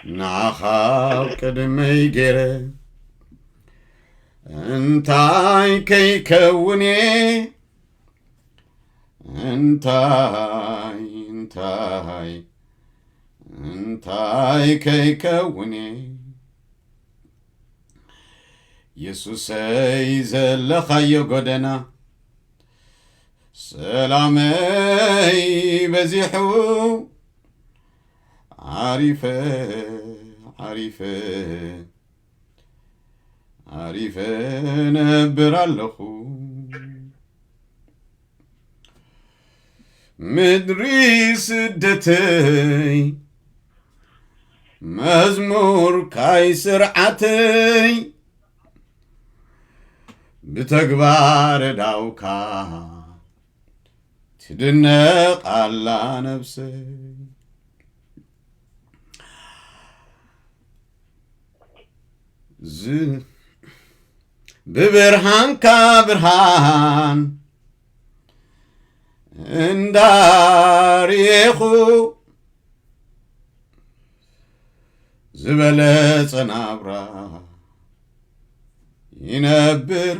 ንዓኻ ኣብ ቅድመይ ገይረ እንታይ ከይከውን እየ? እንታይ እንታይ እንታይ ከይከውን እየ? የሱሰይ ዘለኻዮ ጎደና ሰላመይ በዚሑ ዓሪፈ ዓሪፈ ዓሪፈ ነብር ኣለኹ። ምድሪ ስደተይ መዝሙር ካይ ስርዓተይ ብተግባር ዳውካ ትድነቕ ኣላ ነብሰይ። ዝ- ብብርሃንካ ብርሃን እንዳርየኹ ዝበለጸ ናብራ ይነብር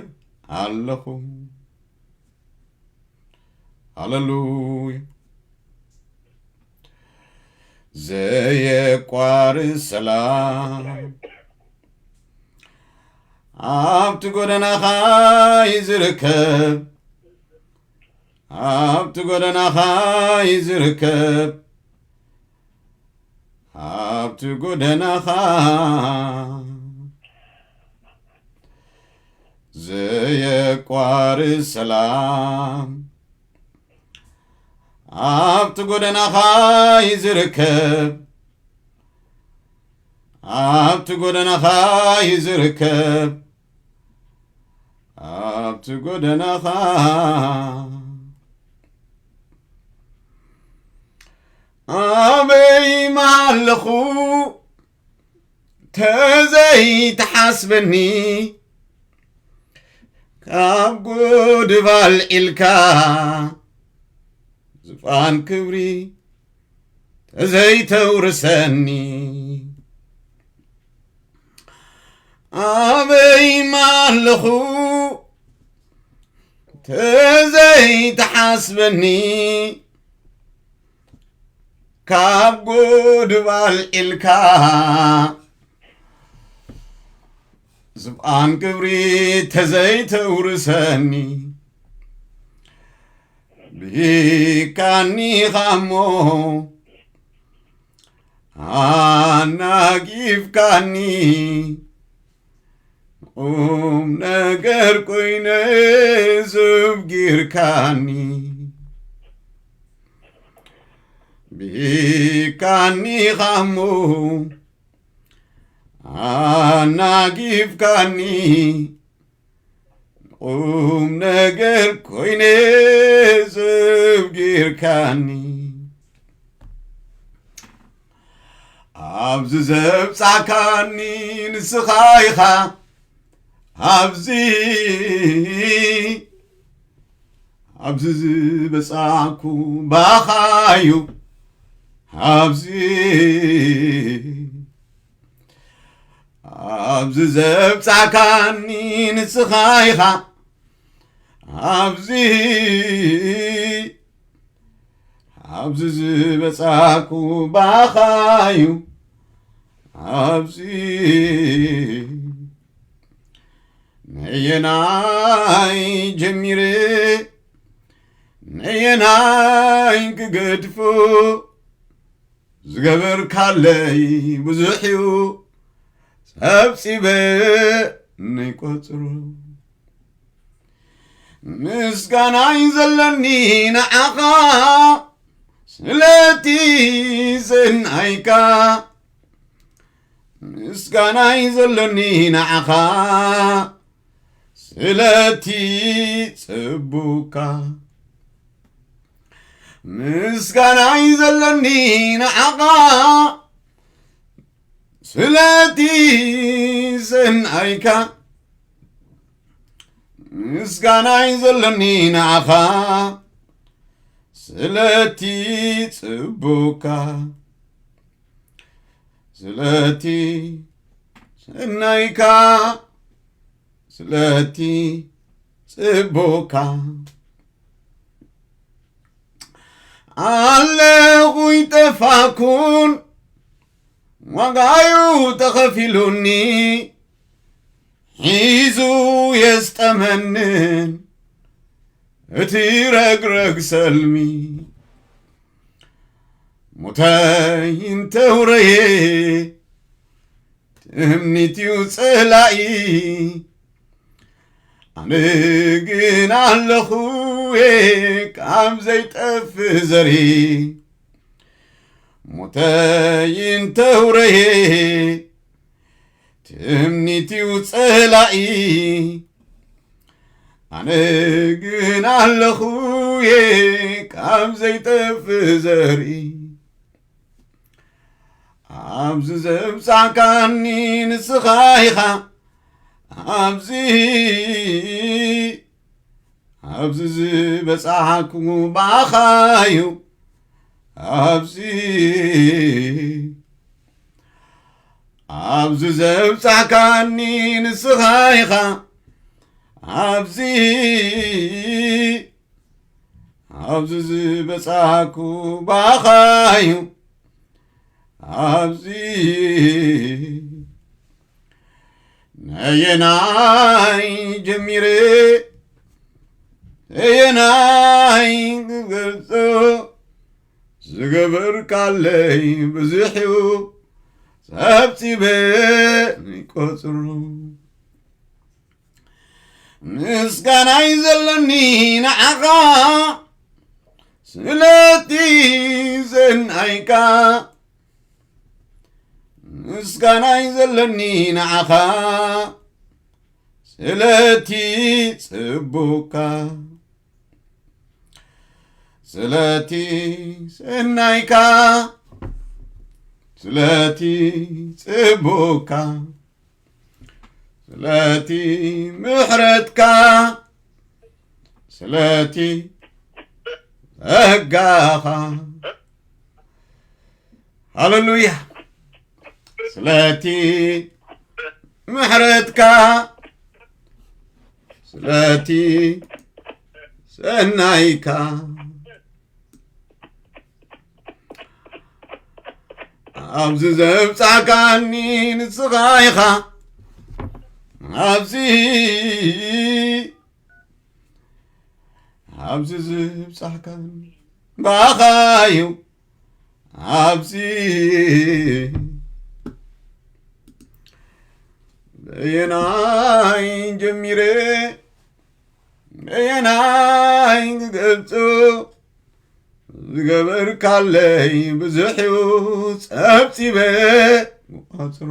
ኣለኹ። ሃሌሉያ። ዘየቋርጽ ሰላም ኣብቲ ጎደናኻ እዩ ዝርከብ። ኣብቲ ጎደናኻ እዩ ዝርከብ። ኣብቲ ጎደናኻ ዘየቋርጽ ሰላም ኣብቲ ጎደናኻ እዩ ዝርከብ። ኣብቲ ጎደናኻ እዩ ዝርከብ። ኣብቲ ጎደናኻ ኣበይ ምሃለኹ ተዘይትሓስበኒ ካብ ጉድፍ ኣልዒልካ ዝፋን ክብሪ ተዘይተውርሰኒ ኣበይ ማለኹ ተዘይትሓስበኒ ካብ ጉድፍ ኣልዒልካ ዝፋን ክብሪ ተዘይተውርሰኒ ብሂካኒ ኻሞ ኣናጊፍካኒ ቁም ነገር ኮይነ ዘብጊርካኒ ብሂካኒ ኻሞ ኣናጊፍካኒ ቁም ነገር ኮይነ ዘብጊርካኒ ኣብዚ ዘብጻካኒ ንስኻ ኢኻ ኣብዚ ኣብዚ ዝበጻኩ ባኻዩ ኣብዚ ኣብዚ ዘብጻካኒ ንስኻ ኢኻ ኣብዚ ኣብዚ ዝበጻኩ ባኻዩ ኣብዚ ነየናይ ጀሚረ ነየናይ ክገድፎ ዝገበርካለይ ብዙሕ እዩ ጸብጺበ ነይቆጽሮ ምስጋናይ ዘለኒ ንዓኻ ስለቲ ሰናይካ ምስጋናይ ዘለኒ ንዓኻ ስለቲ ጽቡካ ምስጋናይ ዘለኒ ንዓኻ ስለቲ ሰናይካ ምስጋናይ ዘለኒ ንዓኻ ስለቲ ጽቡካ ስለቲ ሰናይካ፣ ስለቲ ጽቡቕካ። ኣለኹ ይጠፋኩን ዋጋዩ ተኸፊሉኒ፣ ሒዙ የስጠመንን እቲ ረግረግ ሰልሚ። ሞተይ እንተውረየ ትምኒትዩ ጸላኢ፣ ኣነ ግን ኣለኹ ካብ ዘይጠፍእ ዘርኢ። ሞተይ እንተውረየ ትምኒትዩ ጸላኢ፣ ኣነ ግን ኣለኹ ካብ ዘይጠፍእ ዘርኢ። ኣብዚ ዘብጻሕካኒ ንስኻ ኢኻ፣ ኣብዚ ኣብዚ ዝበጻሕኩ ብኣኻዩ፣ ኣብዚ ኣብዚ ዘብጻሕካኒ ንስኻ ኢኻ፣ ኣብዚ ኣብዚ ዝበጻሕኩ ብኣኻዩ፣ ኣብዚ ነየናይ ጀሚረ ነየናይ ክገልጾ፣ ዝገበርካለይ ብዙሕ እዩ ጸብጺበ ይቆጽሮ። ምስጋናይ ዘለኒ ንዓኻ ስለቲ ዘናይካ፣ ምስጋናይ ዘለኒ ንዓኻ ስለቲ ጽቡቕካ፣ ስለቲ ሰናይካ፣ ስለቲ ጽቡቕካ፣ ስለቲ ምሕረትካ፣ ስለቲ ጸጋኻ። ሃሌሉያ። ስለቲ ምሕረትካ፣ ስለቲ ሰናይካ። ኣብዚ ዘብጻሕካኒ ንስኻ ኢኻ፣ ኣብዚ ኣብዚ ዝብጻሕካኒ ብኣኻ እዩ፣ ኣብዚ በየናይ ጀሚረ በየናይ ክገልጾ፣ ዝገበርካለይ ብዙሕ እዩ ጸብጺበ ቁጽሩ።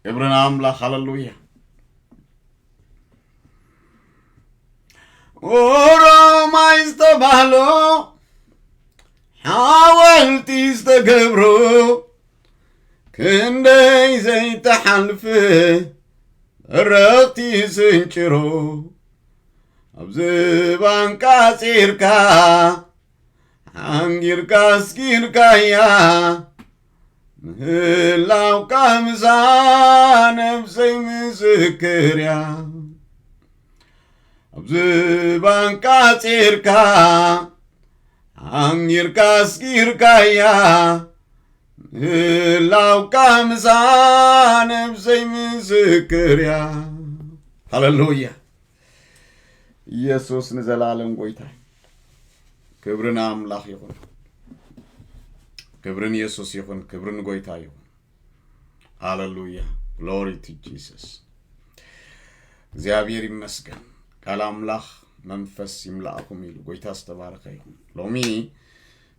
ክብሪ ንኣምላኽ፣ ሃሌሉያ። ኦሮማይ ዝተባህሎ ሓወልቲ ዝተገብሮ፣ ክንደይ ዘይተሓልፍ በረኽቲ ስንጭሮ፣ ኣብዚ ባንካ ጺርካ ሓንጊርካ ኣስጊርካያ፣ ምህላውካ ምሳ ነብሰይ ምስክር እያ። ኣብዚ ባንካ ጺርካ ሓንጊርካ ኣስጊርካያ፣ ምህላውካ ምሳ ነብሰይ ምስክር እያ። ሃሌሉያ። ኢየሱስ ንዘላለም ጎይታ እዩ። ክብሪ ንኣምላኽ ይኹን። ክብሪ ንየሱስ ይኹን። ክብሪ ንጎይታ ይኹን። ሃሌሉያ። Glory to Jesus። እግዚኣብሔር ይመስገን። ቃል ኣምላኽ መንፈስ ይምላእኹም ኢሉ። ጎይታ ዝተባረኸ ይኹን። ሎሚ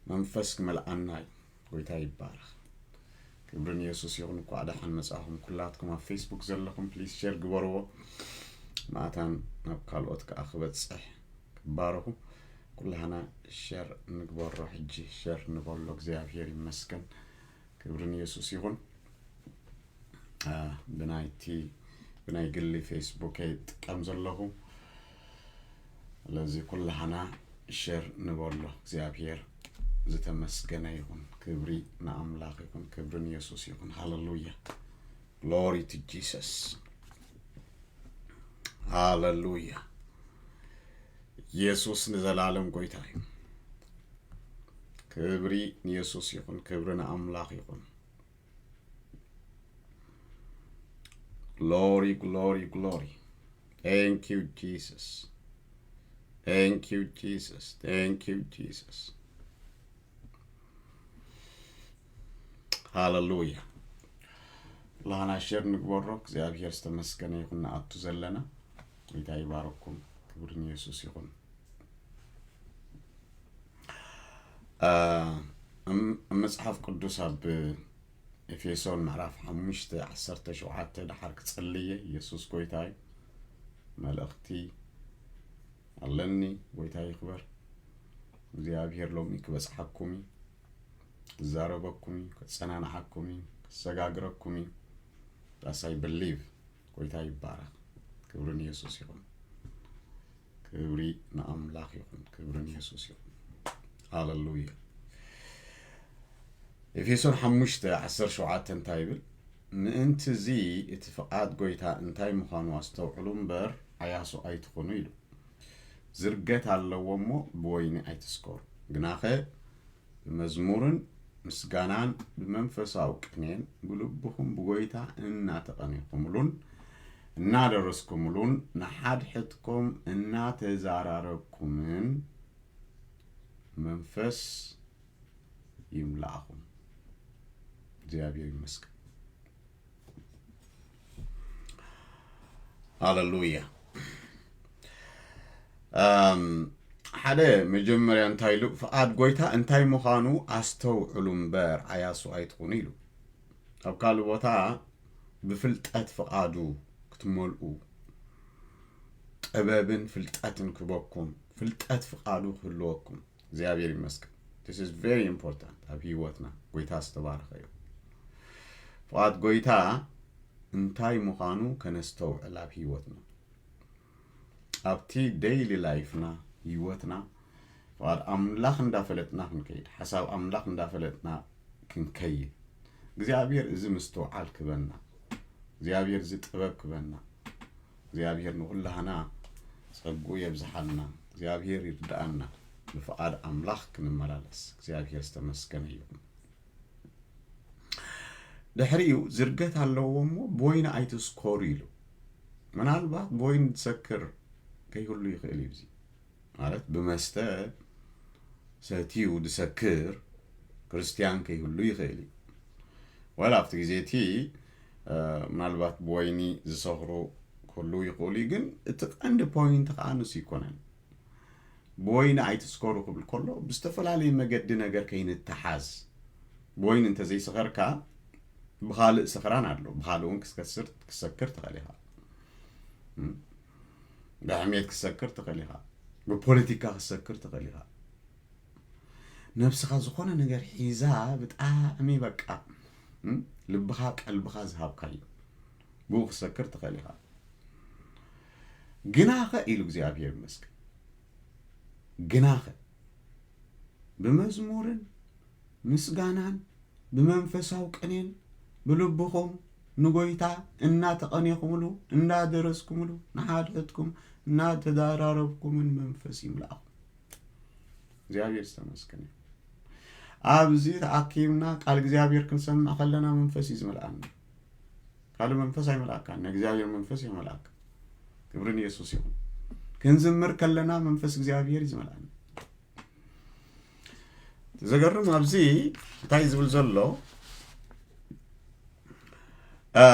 መንፈስ ክመልኣና እዩ። ጎይታ ይባረኽ። ክብሪ ንየሱስ ይኹን። እንኳዕ ደሓን መጻኹም። ኩላትኩም ኣብ ፌስቡክ ዘለኹም ፕሊዝ ሼር ግበርዎ። ማእታን ናብ ካልኦት ከኣ ክበጽሕ ክባረኹ። ኩላህና ሸር ንግበሮ ሕጂ። ሸር ንበሎ። እግዚኣብሔር ይመስገን። ክብሪ ንየሱስ ይኹን። አ፣ ብናይቲ ብናይ ግሊ ፌስቡክ ይጥቀም ዘለኹ። ስለዚ ኩላህና ሸር ንበሎ። እግዚኣብሔር ዝተመስገነ ይኹን። ክብሪ ንኣምላኽ ይኹን። ክብሪ ንየሱስ ይኹን። ሃለሉያ። Glory to Jesus። ሃለሉያ። የሱስ ንዘላለም ጎይታ እዩ። ክብሪ ንየሱስ ይኹን። ክብሪ ንኣምላኽ ይኹን። Glory, glory, glory. Thank you, Jesus. Thank you, Jesus. Thank you, Jesus. ሃለሉያ። ላና ሸር ንግበሮ። እግዚኣብሔር ዝተመስገነ ይኹን። ንኣቱ ዘለና ጎይታ ይባረኩም። ክብሪ ንየሱስ ይኹን። እ፣ እም-፣ ኣብ መጽሓፍ ቅዱስ ኣብ ኤፌሶን ምዕራፍ ሓሙሽተ ዓሰርተ ሸውዓተ ደሓር ክጽልየ፣ የሱስ ጎይታ እዩ። መልእኽቲ ኣለኒ። ጎይታ ይኽበር። እግዚኣብሔር ሎሚ ክበጽሓኩም እዩ፣ ክዛረበኩም እዩ፣ ከጸናንዓኩም እዩ፣ ከሰጋግረኩም እዩ። That's I believe። ጎይታ ይባረኽ። ክብሪ ንየሱስ ይኹን። ክብሪ ንኣምላኽ ይኹን። ክብሪ ንየሱስ ይኹን። ሃለሉያ። ኤፌሶን ሓሙሽተ ዓሰርተ ሸውዓተ እንታይ ይብል? ምእንቲ እዚ እቲ ፍቓድ ጎይታ እንታይ ምዃኑ ኣስተውዕሉ እምበር ዓያሱ ኣይትኹኑ ኢሉ። ዝርገት ኣለዎ እሞ ብወይኒ ኣይትስከሩ። ግናኸ ብመዝሙርን ምስጋናን ብመንፈሳዊ ቅኔን ብልብኹም ብጎይታ እናተቐኔኹምሉን እናደረስኩምሉን ንሓድሕድኩም እናተዛራረብኩምን መንፈስ ይምላእኹም። እግዚኣብሔር ይመስገን። ሃለሉያ። እም፣ ሓደ መጀመርያ እንታይ ኢሉ? ፍቓድ ጎይታ እንታይ ምዃኑ ኣስተውዕሉ እምበር ዓያሱ ኣይትኹኑ ኢሉ። ኣብ ካልእ ቦታ ብፍልጠት ፍቓዱ ክትመልኡ ጥበብን ፍልጠትን ክበኩም፣ ፍልጠት ፍቓዱ ክህልወኩም። እግዚኣብሔር ይመስገን። This is very important ኣብ ህይወትና። ጎይታ ዝተባረኸ እዩ። ፍቓድ ጎይታ እንታይ ምዃኑ ከነስተውዕል ኣብ ህይወትና፣ ኣብቲ ዴይሊ ላይፍና፣ ህይወትና፣ ፍቓድ ኣምላኽ እንዳፈለጥና ክንከይድ፣ ሓሳብ ኣምላኽ እንዳፈለጥና ክንከይድ፣ እግዚኣብሔር እዚ ምስትውዓል ክበና፣ እግዚኣብሔር እዚ ጥበብ ክበና፣ እግዚኣብሔር ንኹላህና ጸግኡ የብዝሓልና፣ እግዚኣብሔር ይርድኣና፣ ብፍቓድ ኣምላኽ ክንመላለስ። እግዚኣብሔር ዝተመስገነ ይኹን። ድሕሪኡ ዝርገት ኣለዎ እሞ ብወይኒ ኣይትስከሩ ኢሉ። ምናልባት ብወይኒ ዝሰክር ከይህሉ ይኽእል እዩ። እዚ ማለት ብመስተ ሰትዩ ዝሰክር ክርስትያን ከይህሉ ይኽእል እዩ። ወላ ኣብቲ ግዜ እቲ፣ እ፣ ምናልባት ብወይኒ ዝሰኽሩ ክህልዉ ይኽእሉ እዩ፣ ግን እቲ ቀንዲ ፖይንት ከዓ ንሱ ይኮነን። ብወይኒ ኣይትስከሩ ክብል ከሎ ብዝተፈላለየ መገዲ ነገር ከይንተሓዝ። ብወይኒ እንተዘይሰኸርካ ብኻልእ ስኽራን ኣሎ። ብኻልእ እውን ክሰክር፣ ክሰክር ትኽእል ኢኻ። እም? ብሕሜት ክሰክር ትኽእል ኢኻ። ብፖለቲካ ክሰክር ትኽእል ኢኻ። ነብስኻ ዝኾነ ነገር ሒዛ ብጣዕሚ በቃ፣ እም? ልብኻ ቀልብኻ ዝሃብካዮ ብኡ ክሰክር ትኽእል ኢኻ። ግናኸ ኢሉ እግዚኣብሔር ይመስገን። ግናኸ ብመዝሙርን ምስጋናን ብመንፈሳዊ ቅኔን ብልብኹም ንጎይታ እናተቐኔኹምሉ፣ እንዳደረስኩምሉ፣ ንሓድሕድኩም እናተደራረብኩምን መንፈስ ይምላእኹም። እግዚኣብሔር ዝተመስገነ ይሁን። ኣብዚ ተኣኪብና ቃል እግዚኣብሔር ክንሰምዕ ከለና መንፈስ እዩ ዝመልኣና። ካልእ መንፈስ ኣይመልኣካን፣ ናይ እግዚኣብሔር መንፈስ እዩ መልኣካ። ክብሪ ንየሱስ ይኹን። ክንዝምር ከለና መንፈስ እግዚኣብሔር እዩ ዝመልኣና። ዘገርም ኣብዚ እንታይ ዝብል ዘሎ? እ፣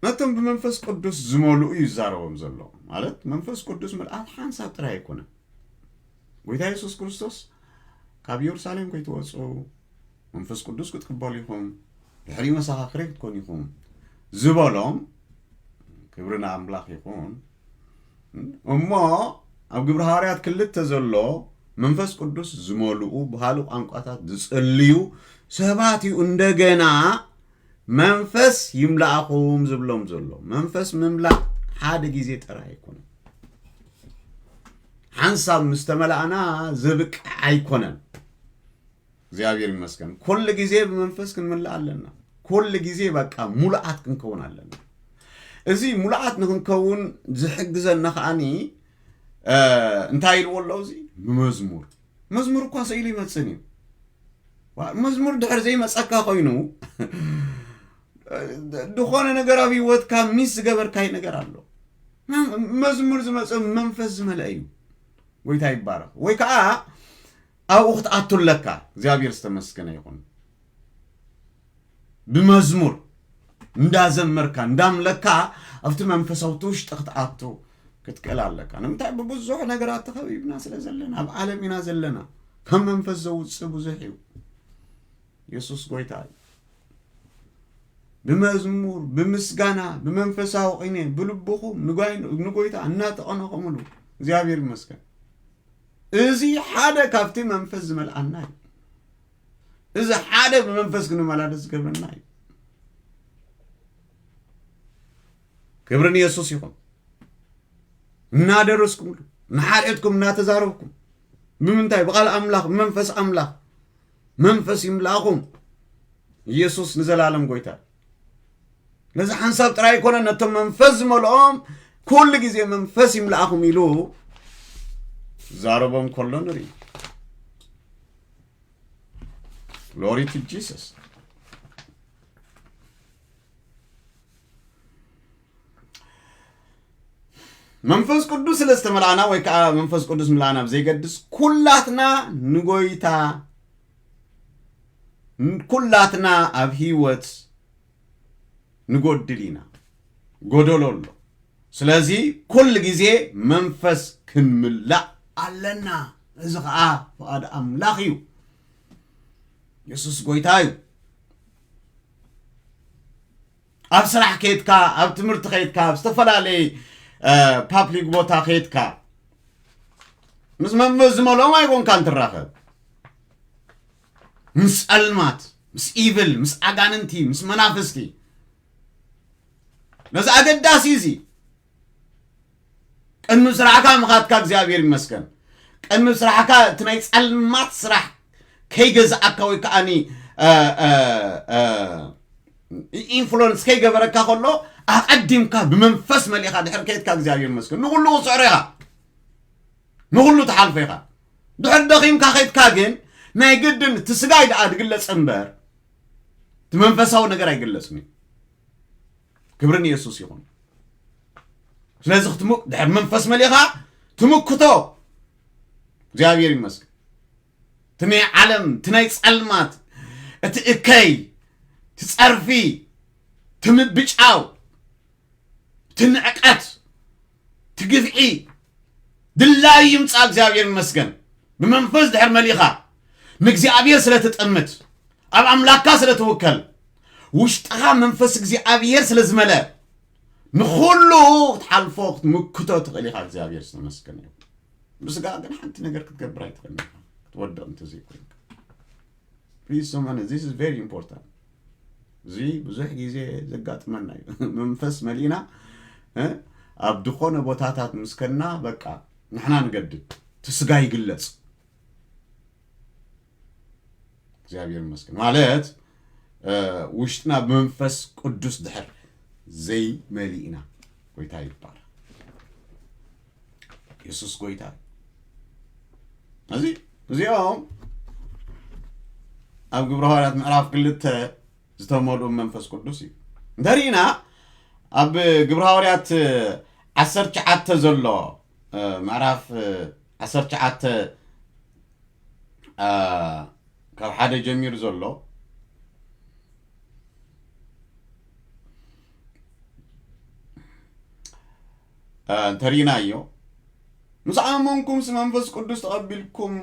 ነቶም ብመንፈስ ቅዱስ ዝመልኡ እዩ ዝዛረቦም ዘሎ። ማለት መንፈስ ቅዱስ ምልኣት ሓንሳብ ጥራይ ኣይኮነን። ጎይታ የሱስ ክርስቶስ ካብ ኢየሩሳሌም ከይትወጹ መንፈስ ቅዱስ ክትቅበሉ ኢኹም፣ ድሕሪኡ መሰኻኽሪ ክትኮኑ ኢኹም ዝበሎም፣ ክብሪ ንኣምላኽ ይኹን። እሞ ኣብ ግብሪ ሃዋርያት ክልተ ዘሎ መንፈስ ቅዱስ ዝመልኡ ብኻልእ ቋንቋታት ዝጽልዩ ሰባት እዩ እንደገና መንፈስ ይምላእኹም ዝብሎም ዘሎ። መንፈስ ምምላእ ሓደ ግዜ ጥራይ ኣይኮነን። ሓንሳብ ምስ ተመላእና ዘብቅዕ ኣይኮነን። እግዚኣብሔር ይመስገን። ኩሉ ግዜ ብመንፈስ ክንምልእ ኣለና። ኩሉ ግዜ በቃ ሙሉኣት ክንከውን ኣለና። እዚ ሙሉኣት ንክንከውን ዝሕግዘና ከዓኒ እንታይ ኢልዎ ኣለዉ? እዚ ብመዝሙር፣ መዝሙር እኳ ስኢሉ ይመፅን እዩ። መዝሙር ድሕር ዘይመፀካ ኮይኑ ድኾነ ነገር ኣብ ህይወትካ ሚስ ዝገበርካይ ነገር ኣሎ። መዝሙር ዝመፀ መንፈስ ዝመልአ እዩ። ጎይታ ይባረኽ። ወይ ከዓ ኣብኡ ክትኣቱ ኣለካ። እግዚኣብሔር ዝተመስገነ ይኹን። ብመዝሙር እንዳዘመርካ እንዳምለካ ኣብቲ መንፈሳዊ ውሽጢ ክትኣቱ ክትክእል ኣለካ። ንምንታይ? ብብዙሕ ነገራት ተኸቢብና ስለ ዘለና፣ ኣብ ዓለም ኢና ዘለና። ካብ መንፈስ ዘውፅእ ብዙሕ እዩ። የሱስ ጎይታ እዩ። ብመዝሙር፣ ብምስጋና፣ ብመንፈሳዊ ቅኔ ብልብኹም ንጓይ ንጎይታ እናተቐነኹምሉ እግዚኣብሔር ይመስገን። እዚ ሓደ ካብቲ መንፈስ ዝመልኣና እዩ። እዚ ሓደ ብመንፈስ ክንመላለስ ዝገብረና እዩ። ክብሪ ንየሱስ ይኹን። እናደረስኩምሉ ንሓድሕድኩም እናተዛረብኩም ብምንታይ? ብቓል ኣምላኽ፣ ብመንፈስ ኣምላኽ። መንፈስ ይምላእኹም። ኢየሱስ ንዘላለም ጎይታ። ነዚ ሓንሳብ ጥራይ ኣይኮነን፣ ነቶም መንፈስ ዝመልኦም ኩሉ ግዜ መንፈስ ይምላእኹም ኢሉ ዛረቦም ከሎ ንርኢ። Glory to Jesus። መንፈስ ቅዱስ ስለ ዝተመልኣና ወይ ከዓ መንፈስ ቅዱስ ምላእና ብዘይገድስ ኩላትና ንጎይታ፣ ኩላትና ኣብ ህይወት ንጎድል ኢና። ጎደሎ ኣሎ። ስለዚ ኩሉ ግዜ መንፈስ ክንምላእ ኣለና። እዚ ከዓ ፍቓድ ኣምላኽ እዩ። የሱስ ጎይታ እዩ። ኣብ ስራሕ ከይድካ፣ ኣብ ትምህርቲ ከይድካ፣ ኣብ ዝተፈላለየ ፓብሊክ ቦታ ከይድካ ምስ መንፈስ ዝመልኦም ኣይኮንካን ትራኸብ። ምስ ጸልማት፣ ምስ ኢቭል፣ ምስ ኣጋንንቲ፣ ምስ መናፍስቲ። ነዚ ኣገዳሲ እዚ ቅድሚ ስራሕካ ምኻድካ እግዚኣብሔር ይመስገን። ቅድሚ ስራሕካ እቲ ናይ ጸልማት ስራሕ ከይገዝኣካ ወይ ከዓኒ ኢንፍሉንስ ከይገበረካ ከሎ ኣቐዲምካ ብመንፈስ መሊእኻ ድሕር ከይድካ እግዚኣብሔር ይመስገን ንኹሉ ክስዕሮ ኢኻ። ንኹሉ ትሓልፎ ኢኻ። ድሕር ደኺምካ ከይድካ ግን ናይ ግድን እቲ ስጋይ ደኣ ዝግለጽ እምበር እቲ መንፈሳዊ ነገር ኣይግለጽን እዩ። ክብሪ ንየሱስ ይኹን። ስለዚ ክትሙ ድሕር መንፈስ መሊእኻ ትምክቶ እግዚኣብሔር ይመስገን። እቲ ናይ ዓለም እቲ ናይ ጸልማት እቲ እከይ እቲ ጸርፊ እቲ ምብጫው እቲ ንዕቀት እቲ ግፍዒ ድላዩ ይምጻእ እግዚኣብሔር ይመስገን። ብመንፈስ ድሕር መሊእኻ ንእግዚኣብሔር ስለ ትጥምት ኣብ ኣምላክካ ስለ ትውከል ውሽጥኻ መንፈስ እግዚኣብሔር ስለ ዝመለ ንኹሉ ክትሓልፎ ክትምክቶ ትኽእል ኢኻ። እግዚኣብሔር ዝተመስገነ ይኹን። ብስጋ ግን ሓንቲ ነገር ክትገብር ኣይትኽእልን ኢኻ ክትወድቕ እንተዘይኮይንካ። Please some this is very important። እዚ ብዙሕ ግዜ ዘጋጥመና እዩ። መንፈስ መሊእና ኣብ ዝኾነ ቦታታት ምስ ከድና በቃ ንሕና ንገድድ እቲ ስጋ ይግለጽ። እግዚኣብሔር ይመስገን ማለት ውሽጥና ብመንፈስ ቅዱስ ድሕር ዘይመሊእና ጎይታ ይባረክ። የሱስ ጎይታ እዚ እዚኦም ኣብ ግብረ ሃዋርያት ምዕራፍ ክልተ ዝተመልኡ መንፈስ ቅዱስ እዩ። እንተሪእና ኣብ ግብረ ሃዋርያት ዓሰርተ ትሽዓተ ዘሎ ምዕራፍ ዓሰርተ ትሽዓተ ካብ ሓደ ጀሚሩ ዘሎ እንተሪእናዮ ምስ ኣመንኩምስ መንፈስ ቅዱስ ተቐቢልኩም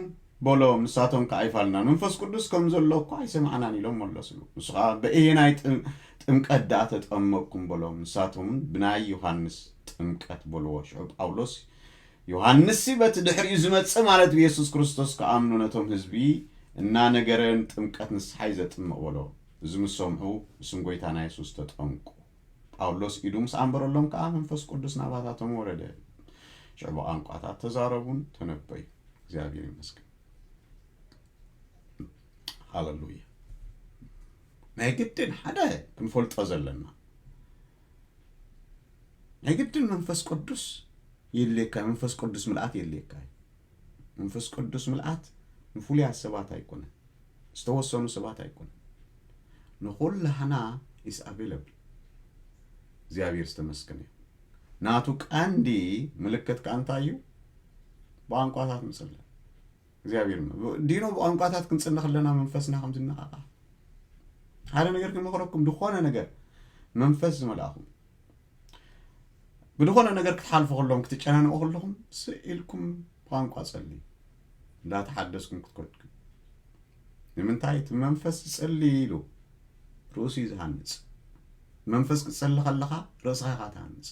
በሎም። ንሳቶም ከኣ ኣይፋልናን መንፈስ ቅዱስ ከም ዘሎ እኳ ኣይሰማዕናን ኢሎም መለስሉ። ንሱ ከኣ በእየናይ ጥምቀት ደኣ ተጠመቅኩም በሎም። ንሳቶም ብናይ ዮሃንስ ጥምቀት በልዎ። ሽዑ ጳውሎስ ዮሃንስሲ በቲ ድሕሪኡ ዝመጽእ ማለት ብየሱስ ክርስቶስ ክኣምኑ ነቶም ህዝቢ እናነገረ ንጥምቀት ንስሓ እዩ ዘጥምቕ በሎ። እዚ ምስ ሰምዑ ብስም ጐይታና የሱስ ተጠምቁ። ጳውሎስ ኢዱ ምስ ኣንበረሎም ከኣ መንፈስ ቅዱስ ናባታቶም ወረደ። ሽዑ ብቋንቋታት ተዛረቡን ተነበዩ። እግዚኣብሔር ይመስገን። ሃለሉያ። ናይ ግድን ሓደ ክንፈልጦ ዘለና፣ ናይ ግድን መንፈስ ቅዱስ የድልየካ፣ መንፈስ ቅዱስ ምልኣት የድልየካ እዩ። መንፈስ ቅዱስ ምልኣት ንፍሉያት ሰባት ኣይኮነን፣ ዝተወሰኑ ሰባት ኣይኮነን፣ ንኹላህና is available። እግዚኣብሔር ዝተመስገነ እዩ። ናቱ ቀንዲ ምልክት ከኣ እንታይ እዩ? ብቋንቋታት ምጽላይ። እግዚኣብሔር ይመስገን። ዲኖ ብቋንቋታት ክንጽሊ ከለና መንፈስና ከም ዝነቓቓሕ ሓደ ነገር ክመኽረኩም፣ ዝኾነ ነገር መንፈስ ዝመልኣኹም ብድኾነ ነገር ክትሓልፉ ከለኹም፣ ክትጨናነቑ ከለኹም፣ ስቕ ኢልኩም ብቋንቋ ጸልዩ፣ እንዳተሓደስኩም ክትከድኩም። ንምንታይ? እቲ መንፈስ ዝጸሊ ኢሉ ርእሱ እዩ ዝሃንጽ። መንፈስ ክትጸሊ ከለኻ ርእስኻ ኢኻ ትሃንጽ።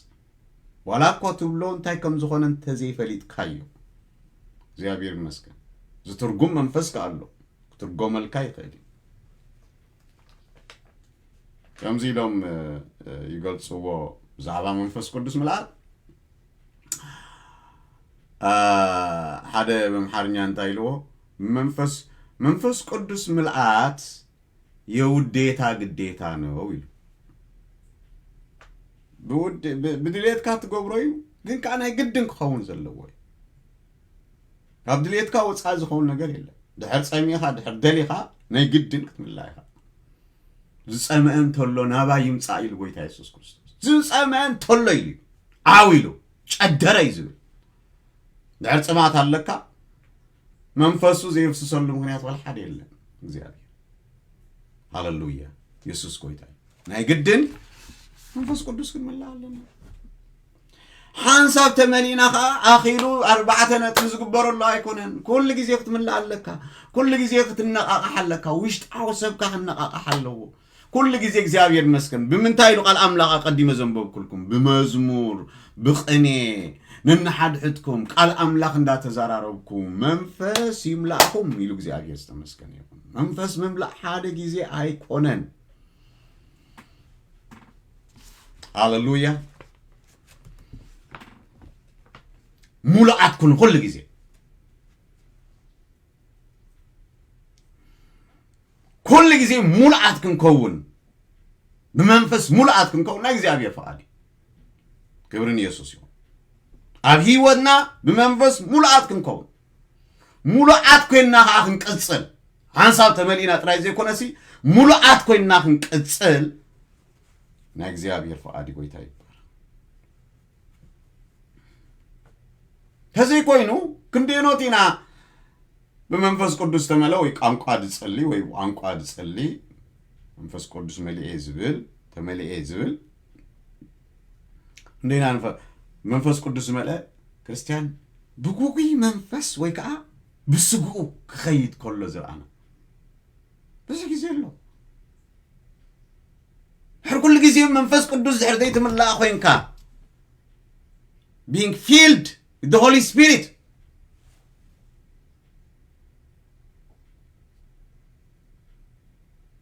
ዋላ እኮ ትብሎ እንታይ ከም ዝኾነ እንተዘይፈሊጥካዮ፣ እግዚኣብሔር ይመስገን፣ ዝትርጉም መንፈስ ከኣ ኣሎ፣ ክትርጎመልካ ይኽእል እዩ። ከምዚ ኢሎም እ፣ እ፣ ይገልጽዎ ብዛዕባ መንፈስ ቅዱስ ምልኣት። አ፣ ሓደ ብኣምሓርኛ እንታይ ኢልዎ? መንፈስ መንፈስ ቅዱስ ምልኣት የውዴታ ግዴታ ነው ኢሉ። ብውድ- ብ- ብድሌትካ ትገብሮ እዩ፣ ግን ከዓ ናይ ግድን ክኸውን ዘለዎ እዩ። ካብ ድሌትካ ወፃኢ ዝኸውን ነገር የለን። ድሕር ፀሚእኻ፣ ድሕር ደሊኻ፣ ናይ ግድን ክትምላእ ኢኻ። ዝፀመአ እንተሎ ናባይ ይምፃእ ኢሉ ጎይታ የሱስ ክርስቶስ። ዝፀመአ እንተሎ ኢሉ እዩ። ዓው ኢሉ ጨደረ እዩ ዝብል። ድሕር ፅማት ኣለካ፣ መንፈሱ ዘየፍስሰሉ ምክንያት ዋላ ሓደ የለን። እግዚኣብሔር ሃለሉያ፣ የሱስ ጎይታ እዩ። ናይ ግድን መንፈስ ቅዱስ ክንምላእ ኣለና። ሓንሳብ ተመሊእና ከዓ ኣኺሉ ኣርባዕተ ነጥቢ ዝግበረሉ ኣይኮነን። ኩሉ ግዜ ክትምላእ ኣለካ። ኩሉ ግዜ ክትነቓቕሕ ኣለካ። ውሽጣዊ ሰብካ ክነቓቕሕ ኣለዎ። ኩሉ ግዜ እግዚኣብሔር ይመስገን። ብምንታይ ኢሉ ቃል ኣምላኽ ኣቀዲመ ዘንበብኩልኩም? ብመዝሙር፣ ብቕኔ፣ ነንሓድሕድኩም ቃል ኣምላኽ እንዳተዘራረብኩም መንፈስ ይምላእኹም ኢሉ እግዚኣብሔር ዝተመስገነ ይኹን። መንፈስ ምምላእ ሓደ ግዜ ኣይኮነን። ሃለሉያ። ሙሉኣት ኩን ኩሉ ግዜ። ኩሉ ግዜ ሙሉኣት ክንከውን፣ ብመንፈስ ሙሉኣት ክንከውን ናይ እግዚኣብሔር ፍቓድ እዩ። ክብሪ ንየሱስ ይኹን። ኣብ ህይወትና ብመንፈስ ሙሉኣት ክንከውን፣ ሙሉኣት ኮይንና ከዓ ክንቅጽል፣ ሓንሳብ ተመሊእና ጥራይ ዘይኮነሲ፣ ሙሉኣት ኮይንና ክንቅጽል ናይ እግዚኣብሔር ፍቓድ እዩ። ጎይታ ይባረክ። ተዘይኮይኑ ክንደየኖት ኢና ብመንፈስ ቅዱስ ዝተመልአ ወይ ቋንቋ ዝጸሊ ወይ ብቋንቋ ዝጸሊ መንፈስ ቅዱስ መሊኤ ዝብል፣ ተመሊኤ ዝብል። እንዴና ንፈ-፣ መንፈስ ቅዱስ ዝመልአ ክርስቲያን ብጉጉይ መንፈስ ወይ ከዓ ብስግኡ ክኸይድ ከሎ ዝረኣና ብዙሕ ግዜ ኣሎ። ድሕር ኩሉ ግዜ መንፈስ ቅዱስ ድሕር ዘይትምላእ ኮይንካ፣ being filled with the Holy Spirit፣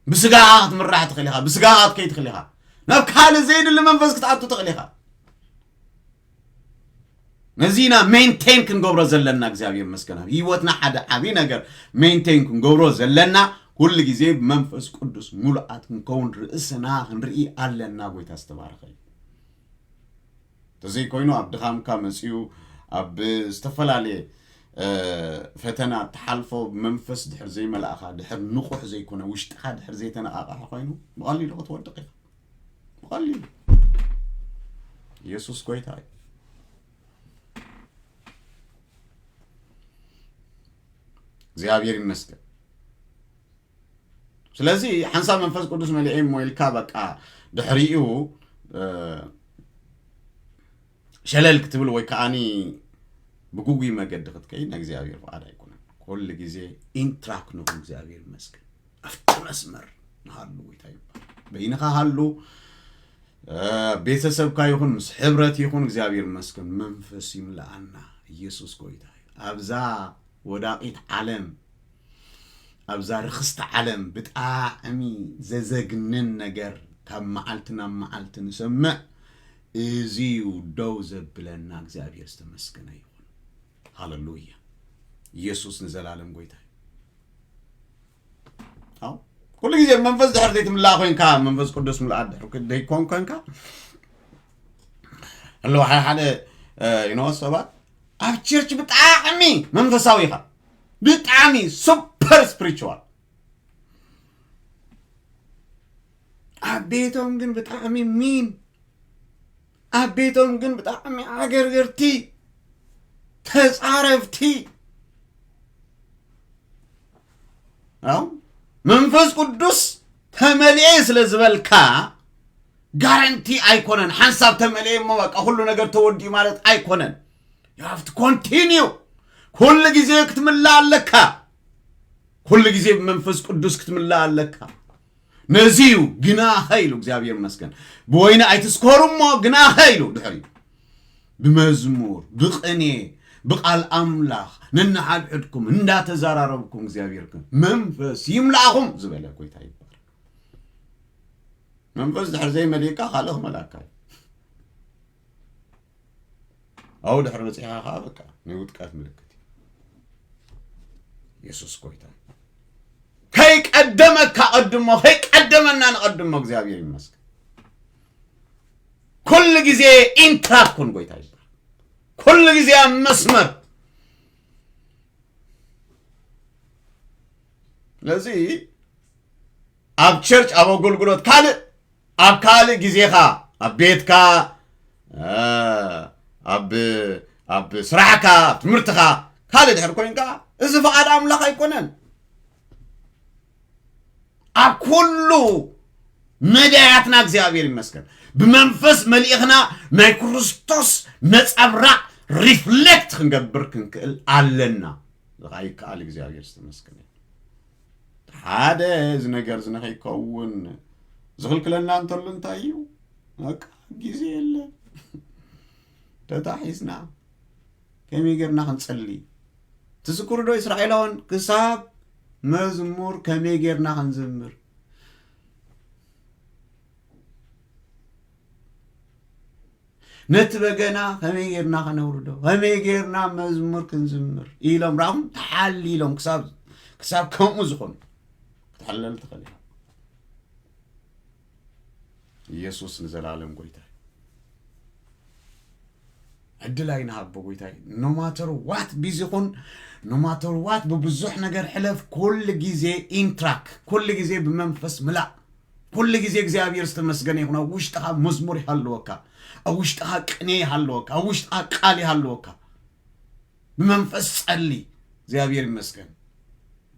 ብስጋኻ ክትምራሕ ትኽእል ኢኻ፣ ብስጋኻ ክትከይድ ትኽእል ኢኻ፣ ናብ ካልእ ዘይድሊ መንፈስ ክትኣቱ ትኽእል ኢኻ። ነዚና ሜንቴን ክንገብሮ ዘለና፣ እግዚኣብሔር ይመስገን፣ ኣብ ህይወትና ሓደ ዓብዪ ነገር ሜንቴን ክንገብሮ ዘለና፣ ኩሉ ግዜ ብመንፈስ ቅዱስ ሙሉኣት ክንከውን ርእስና ክንርኢ ኣለና። ጎይታ ዝተባረኸ እዩ። ተዘይኮይኑ ኣብ ድኻምካ መፂኡ ኣብ ዝተፈላለየ እ፣ ፈተና ትሓልፎ፣ ብመንፈስ ድሕር ዘይመላእኻ፣ ድሕር ንቑሕ ዘይኮነ፣ ውሽጥኻ ድሕር ዘይተነቓቕሐ ኮይኑ ብቐሊሉ ክትወድቕ ኢኻ። ብቐሊሉ። ኢየሱስ ጎይታ እዩ። እግዚኣብሔር ይመስገን። ስለዚ ሓንሳብ መንፈስ ቅዱስ መሊኤ እሞ ኢልካ በቃ ድሕሪኡ እ፣ ሸለል ክትብል ወይ ከዓኒ ብግጉይ መገዲ ክትከይድ ናይ እግዚኣብሔር ፍቓድ ኣይኮነን። ኩሉ ግዜ ኢንትራክ ንኹን እግዚኣብሔር ይመስገን። ኣብቲ መስመር ንሃሉ ጎይታ ይባል። በይንኻ ሃሉ፣ እ፣ ቤተሰብካ ይኹን ምስ ሕብረት ይኹን እግዚኣብሔር ይመስገን። መንፈስ ይምልኣና። ኢየሱስ ጎይታ እዩ። ኣብዛ ወዳቂት ዓለም፣ ኣብዛ ርኽስቲ ዓለም ብጣዕሚ ዘዘግንን ነገር ካብ መዓልቲ ናብ መዓልቲ ንሰምዕ። እዚ እዩ ደው ዘብለና። እግዚኣብሔር ዝተመስገነ ይኹን። ሃለሉያ። ኢየሱስ ንዘላለም ጎይታ እዩ። ኣው፣ ኩሉ ግዜ መንፈስ ድሕር ዘይትምላእ ኮይንካ፣ መንፈስ ቅዱስ ምልኣት ድሕር ዘይኮን ኮይንካ፣ ኣለዉ ሓደ ሓደ፣ እ፣ you know፣ ሰባት ኣብ ቸርች ብጣዕሚ መንፈሳዊ ኢኻ፣ ብጣዕሚ super spiritual፣ ኣብ ቤቶም ግን ብጣዕሚ ሚን፣ ኣብ ቤቶም ግን ብጣዕሚ ዓገርገርቲ፣ ተጻረፍቲ። ኣው፣ መንፈስ ቅዱስ ተመልኤ ስለ ዝበልካ ጋረንቲ ኣይኮነን። ሓንሳብ ተመልኤ እሞ በቃ ኩሉ ነገር ተወዲኡ ማለት ኣይኮነን። You have to continue። ኩሉ ግዜ ክትምላእ ኣለካ። ኩሉ ግዜ ብመንፈስ ቅዱስ ክትምላእ ኣለካ። ነዚ እዩ ግናኸ ኢሉ እግዚኣብሔር ይመስገን። ብወይኒ ኣይትስከሩ እሞ ግናኸ ኢሉ ድሕሪኡ ብመዝሙር፣ ብቕኔ፣ ብቓል ኣምላኽ ነንሓድሕድኩም እንዳተዘራረብኩም እግዚኣብሔር መንፈስ ይምላእኹም ዝበለ ጎይታ ይባረክ። መንፈስ ድሕር ዘይመሊእካ ካልእ ክመልኣካ እዩ። ኣብኡ ድሕሪ በጺሕካ ከኣ በቃ ናይ ውድቀት ምልክት እዩ። የሱስ ጎይታ እዩ። ከይቀደመካ ቀድሞ፣ ከይቀደመና ንቐድሞ እግዚኣብሔር ይመስገን። ኩሉ ግዜ ኢንትራክ ኩን ጎይታ ይባል። ኩሉ ግዜ ኣብ መስመር። ስለዚ ኣብ ቸርች፣ ኣብ ኣገልግሎት ካልእ፣ ኣብ ካልእ ግዜኻ፣ ኣብ ቤትካ፣ እ፣ ኣብ፣ ኣብ ስራሕካ፣ ኣብ ትምህርትኻ፣ ካልእ ድሕር ኮይንካ፣ እዚ ፍቓድ ኣምላኽ ኣይኮነን። ኣብ ኩሉ መዳያትና እግዚኣብሔር ይመስገን። ብመንፈስ መሊእኽና ናይ ክርስቶስ ነጸብራቕ ሪፍሌክት ክንገብር ክንክእል ኣለና። እዚ ኸኣ ይከኣል፣ እግዚኣብሔር ዝተመስገነ። ሓደ እዚ ነገር እዚ ንኸይከውን ዝኽልክለና እንተሎ እንታይ እዩ? በቃ ግዜ የለን። ተታሒዝና ከመይ ጌርና ክንጸሊ? ትዝክሩ ዶ እስራኤላውያን ክሳብ መዝሙር ከመይ ጌርና ክንዝምር? ነቲ በገና ከመይ ጌርና ከነውርዶ? ከመይ ጌርና መዝሙር ክንዝምር? ኢሎም ራኹም ተሓሊሎም ክሳብ፣ ክሳብ ከምኡ ዝኾኑ ክትሕለል ትኽእል ኢኻ። ኢየሱስ ንዘላለም ጎይታ እዩ። ዕድል ኣይንሃቦ ጎይታ እዩ። No matter what ቢዚ ኩን፣ no matter what ብብዙሕ ነገር ሕለፍ፣ ኩል ግዜ ኢንትራክ፣ ኩል ግዜ ብመንፈስ ምላእ። ኩል ግዜ እግዚኣብሔር ዝተመስገነ ይኹን። ኣብ ውሽጥኻ መዝሙር ይሃልወካ፣ ኣብ ውሽጥኻ ቅኔ ይሃልወካ፣ ኣብ ውሽጥኻ ቃል ይሃልወካ። ብመንፈስ ጸሊ። እግዚኣብሔር ይመስገን።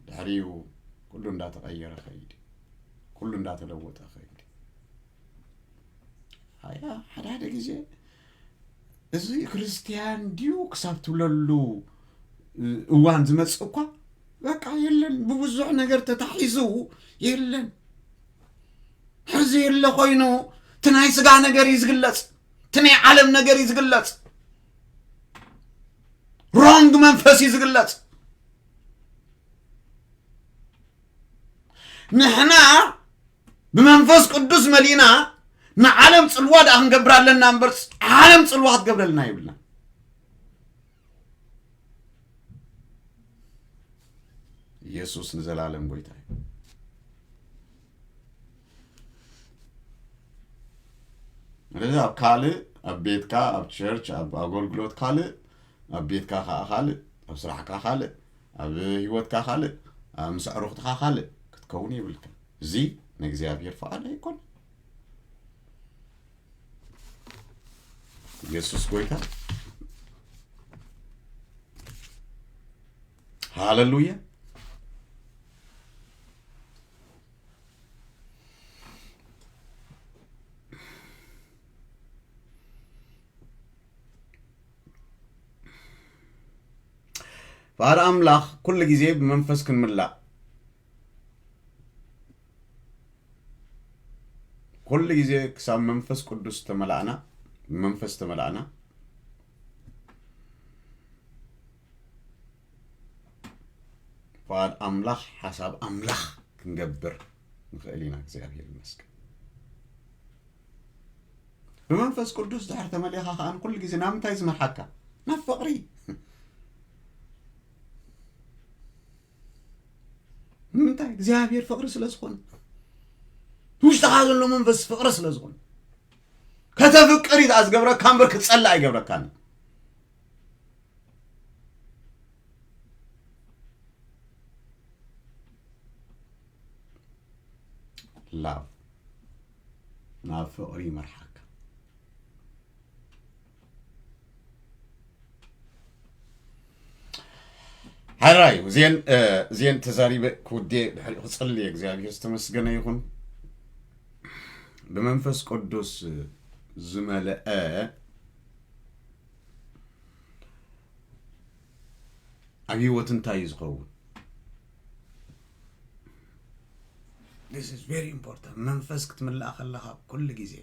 ድሕሪኡ ኩሉ እንዳተቐየረ ኸይድ፣ ኩሉ እንዳተለወጠ ኸይድ። ኣያ፣ ሓደ ሓደ ግዜ እዚ ክርስትያን ድዩ ክሳብ ትብለሉ እዋን ዝመጽእ እኳ በቃ የለን። ብብዙሕ ነገር ተታሒዙ የለን። ሕዚ የለ ኮይኑ እቲ ናይ ስጋ ነገር እዩ ዝግለጽ፣ እቲ ናይ ዓለም ነገር እዩ ዝግለጽ፣ ሮንግ መንፈስ እዩ ዝግለጽ። ንሕና ብመንፈስ ቅዱስ መሊእና ንዓለም ጽልዋ ደኣ ክንገብር ኣለና እምበር፣ ዓለም ጽልዋ ክትገብረልና የብልና። ኢየሱስ ንዘላለም ጎይታ እዩ። ስለዚ ኣብ ካልእ፣ ኣብ ቤትካ፣ ኣብ ቸርች፣ ኣብ ኣገልግሎት ካልእ፣ ኣብ ቤትካ ከኣ ካልእ፣ ኣብ ስራሕካ ካልእ፣ ኣብ ህይወትካ ካልእ፣ ኣብ ምስ ኣዕሩኽትኻ ካልእ ክትከውን የብልካ። እዚ ንእግዚኣብሔር ፍቓድ ኣይኮን። ኢየሱስ ጎይታ። ሃሌሉያ። ፍቓድ ኣምላኽ ኩሉ ግዜ ብመንፈስ ክንምላእ፣ ኩሉ ግዜ ክሳብ መንፈስ ቅዱስ ተመላእና፣ ብመንፈስ ተመላእና፣ ፍቓድ ኣምላኽ፣ ሓሳብ ኣምላኽ ክንገብር ንኽእል ኢና። እግዚኣብሔር ይመስገን። ብመንፈስ ቅዱስ ድሕር ተመሊእኻ ከኣ ንኩሉ ግዜ ናብ ምንታይ ዝመርሓካ? ናብ ፍቕሪ። እንታይ እግዚኣብሔር ፍቕሪ ስለ ዝኾነ፣ ውሽጥኻ ዘሎ መንፈስ ፍቕሪ ስለ ዝኾነ፣ ከተፍቅር እዩ ዝገብረካ እምበር ክትጸልእ ኣይገብረካን። ላቭ ናብ ፍቕሪ ይመርሓካ። ሓራይ ዜን ዜን ተዛሪበ ክውዴ ድሕሪኡ ክጸልየ። እግዚኣብሔር ዝተመስገነ ይኹን። ብመንፈስ ቅዱስ ዝመልአ ኣብ ህይወት እንታይ እዩ ዝኸውን? This is very important። መንፈስ ክትምላእ ከለኻ ኩሉ ግዜ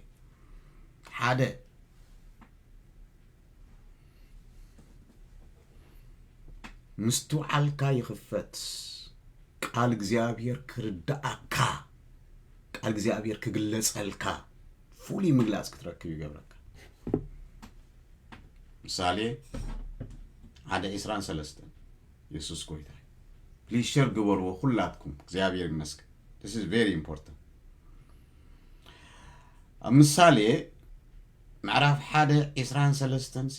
ሓደ ምስትውዓልካ ይኽፈት። ቃል እግዚኣብሔር ክርድኣካ፣ ቃል እግዚኣብሔር ክግለጸልካ፣ ፍሉይ ምግላጽ ክትረክብ ይገብረካ። ምሳሌ ሓደ ዒስራን ሰለስተን የሱስ ጎይታ። ፕሊዝ ሸር ግበርዎ ኩላትኩም። እግዚኣብሔር ይመስገን። This is very important። ኣብ ምሳሌ ምዕራፍ ሓደ ዒስራን ሰለስተን ሲ፣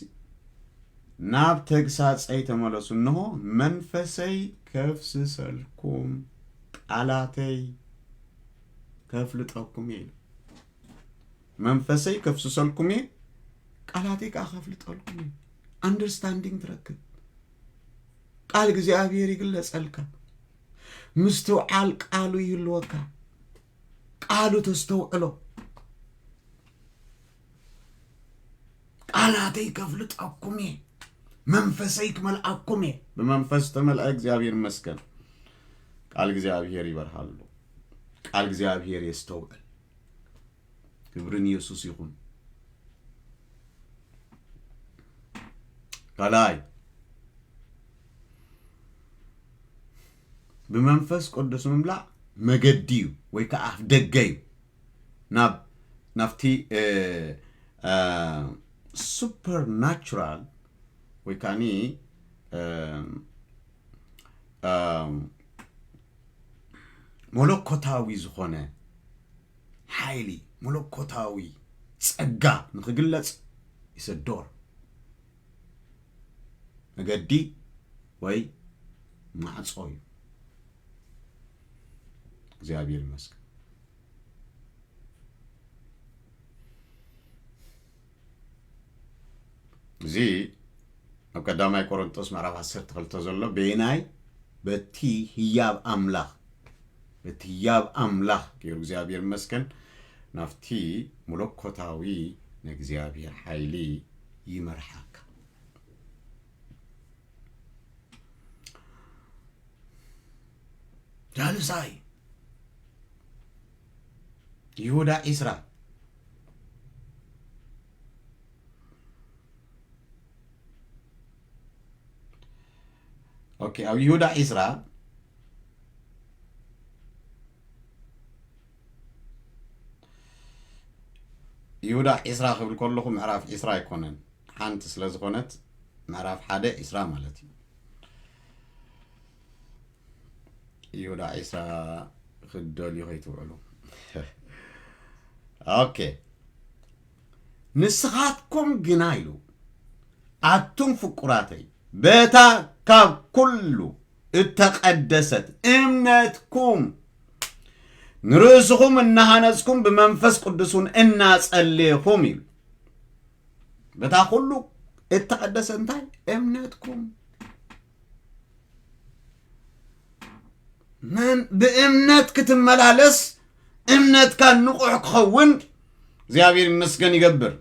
ናብ ተግሳጸይ ተመለሱ፣ እንሆ መንፈሰይ ከፍስሰልኩም፣ ቃላተይ ከፍልጠኩም እየ ኢሉ። መንፈሰይ ከፍስሰልኩም እየ፣ ቃላተይ ከኣ ከፍልጠልኩም እየ። ኣንደርስታንዲንግ ትረክብ። ቃል እግዚኣብሔር ይግለጸልካ። ምስትውዓል ቃሉ ይህልወካ። ቃሉ ተስተውዕሎ። ቃላተይ ከፍልጠኩም እየ፣ መንፈሰይ ክመልኣኩም እየ። ብመንፈስ ዝተመልአ እግዚኣብሔር ይመስገን። ቃል እግዚኣብሔር ይበርሃሉ። ቃል እግዚኣብሔር የስተውዕል። ክብሪ ንየሱስ ይኹን። ካልኣይ፣ ብመንፈስ ቅዱስ ምምላእ መገዲ እዩ ወይ ከዓ ኣፍ ደገ እዩ ናብ፣ ናብቲ ሱፐርናቹራል ወይ ከዓኒ መለኮታዊ ዝኾነ ሓይሊ፣ መለኮታዊ ጸጋ ንኽግለጽ ይሰዶር መገዲ ወይ ማዕጾ እዩ። እግዚኣብሔር ይመስገን። እዚ ኣብ ቀዳማይ ቆሮንጦስ ምዕራፍ ዓሰርተ ክልተ ዘሎ በየናይ፣ በቲ ህያብ ኣምላኽ፣ በቲ ህያብ ኣምላኽ ገይሩ እግዚኣብሔር ይመስገን ናብቲ መለኮታዊ ንእግዚኣብሔር ሓይሊ ይመርሓካ። ዳልሳይ ይሁዳ ዒስራ። ኦኬ፣ ኣብ ይሁዳ ዒስራ፣ ይሁዳ ዒስራ ክብል ከለኹ ምዕራፍ ዒስራ ኣይኮነን፣ ሓንቲ ስለ ዝኾነት ምዕራፍ ሓደ ዒስራ ማለት እዩ። ይሁዳ ዒስራ ክትደልዩ ከይትውዕሉ። ኦኬ። ንስኻትኩም ግና ኢሉ፣ ኣቱም ፍቁራተይ፣ በታ ካብ ኩሉ እተቐደሰት እምነትኩም ንርእስኹም እናሃነጽኩም ብመንፈስ ቅዱስ እውን እናጸለይኹም ኢሉ። በታ ኩሉ እተቐደሰ እንታይ? እምነትኩም። መን ብእምነት ክትመላለስ፣ እምነትካ ንቑሕ ክኸውን እግዚኣብሔር ይመስገን ይገብር።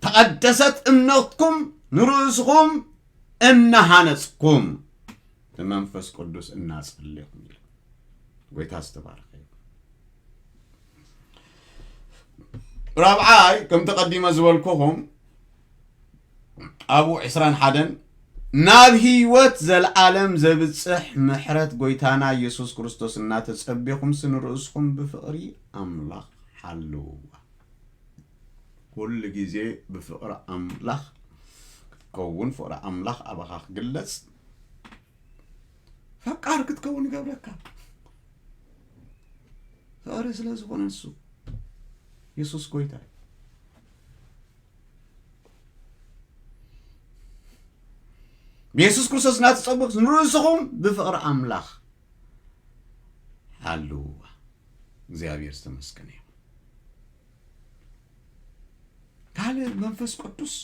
ተቐደሰት እምነትኩም ንርእስኹም እናሃነጽኩም ብመንፈስ ቅዱስ እናጸለይኩም ኢሉ። ጎይታ ዝተባረኸ ይኹን። ራብዓይ፣ ከምቲ ቀዲመ ዝበልኩኹም፣ ኣብኡ ዕስራን ሓደን፣ ናብ ህይወት ዘለዓለም ዘብጽሕ ምሕረት ጎይታና ኢየሱስ ክርስቶስ እናተጸቤኹምሲ ንርእስኹም ብፍቕሪ ኣምላኽ ሓልውዋ። ኩሉ ግዜ ብፍቕሪ ኣምላኽ ከውን ፍቕሪ ኣምላኽ ኣባኻ ክግለጽ ፈቃር ክትከውን ይገብረካ። ፍቕሪ ስለ ዝኾነ ንሱ የሱስ ጎይታ እዩ። ብየሱስ ክርስቶስ እናተጸበኹ ንርእስኹም ብፍቕሪ ኣምላኽ ሓልውዋ። እግዚኣብሔር ዝተመስገነ ይኹን። ካልእ መንፈስ ቅዱስ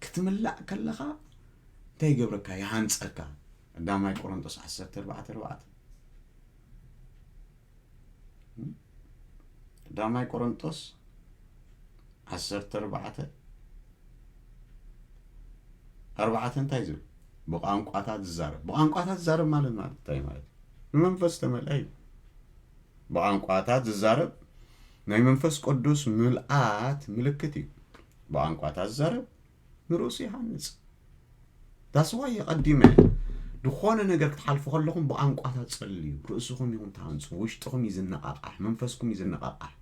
ክትምላእ ከለኻ እንታይ ይገብረካ? ይሃንጸካ። ቀዳማይ ቆሮንቶስ ዓሰርተ ኣርባዕተ ኣርባዕተ። ቀዳማይ ቆሮንቶስ ዓሰርተ ኣርባዕተ ኣርባዕተ እንታይ ዝብል? ብቋንቋታት ዝዛረብ። ብቋንቋታት ዝዛረብ ማለት ማለት እንታይ ማለት እዩ? ብመንፈስ ተመልአ እዩ። ብቋንቋታት ዝዛረብ ናይ መንፈስ ቅዱስ ምልኣት ምልክት እዩ። ብቋንቋታት ዝዛረብ ንርእሱ ይሃንጽ። ዳስዋ የቐዲመ ዝኾነ ነገር ክትሓልፉ ከለኹም ብቋንቋታት ጸልዩ። ርእስኹም ይኹም ትሃንጹ፣ ውሽጥኹም እዩ ዝነቓቓሕ፣ መንፈስኩም እዩ ዝነቓቓሕ።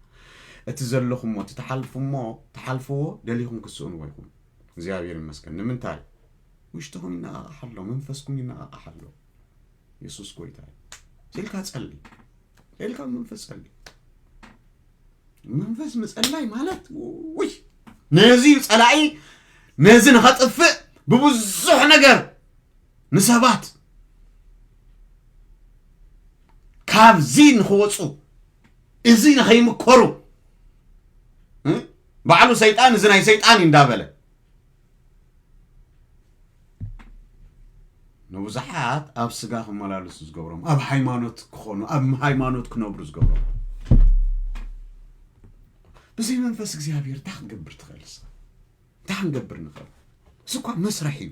እቲ ዘለኹሞ እቲ ትሓልፉሞ ትሓልፍዎ ደሊኹም ክትስእንዎ ኢኹም። እግዚኣብሔር ይመስገን። ንምንታይ? ውሽጥኹም ይነቓቓሕ ኣሎ፣ መንፈስኩም ይነቓቓሕ ኣሎ። የሱስ ጎይታ እዩ። ኢልካ ጸሊ፣ ኢልካ መንፈስ ጸሊ። መንፈስ ምጸላይ ማለት ውይ፣ ነዚ ጸላኢ ነዚ ንኸጥፍእ ብብዙሕ ነገር ንሰባት ካብዚ ንኽወፁ፣ እዚ ንኸይምከሩ፣ እ? ባዕሉ ሰይጣን እዚ ናይ ሰይጣን እዩ እንዳበለ ንብዙሓት ኣብ ስጋ ክመላለሱ ዝገብሮም፣ ኣብ ሃይማኖት ክኾኑ፣ ኣብ ሃይማኖት ክነብሩ ዝገብሮም። ብዘይ መንፈስ እግዚኣብሔር እንታይ ክንገብር ትኽእል ንስኻ? እንታይ ክንገብር ንኽእል? እዚ እኳ መስርሕ እዩ።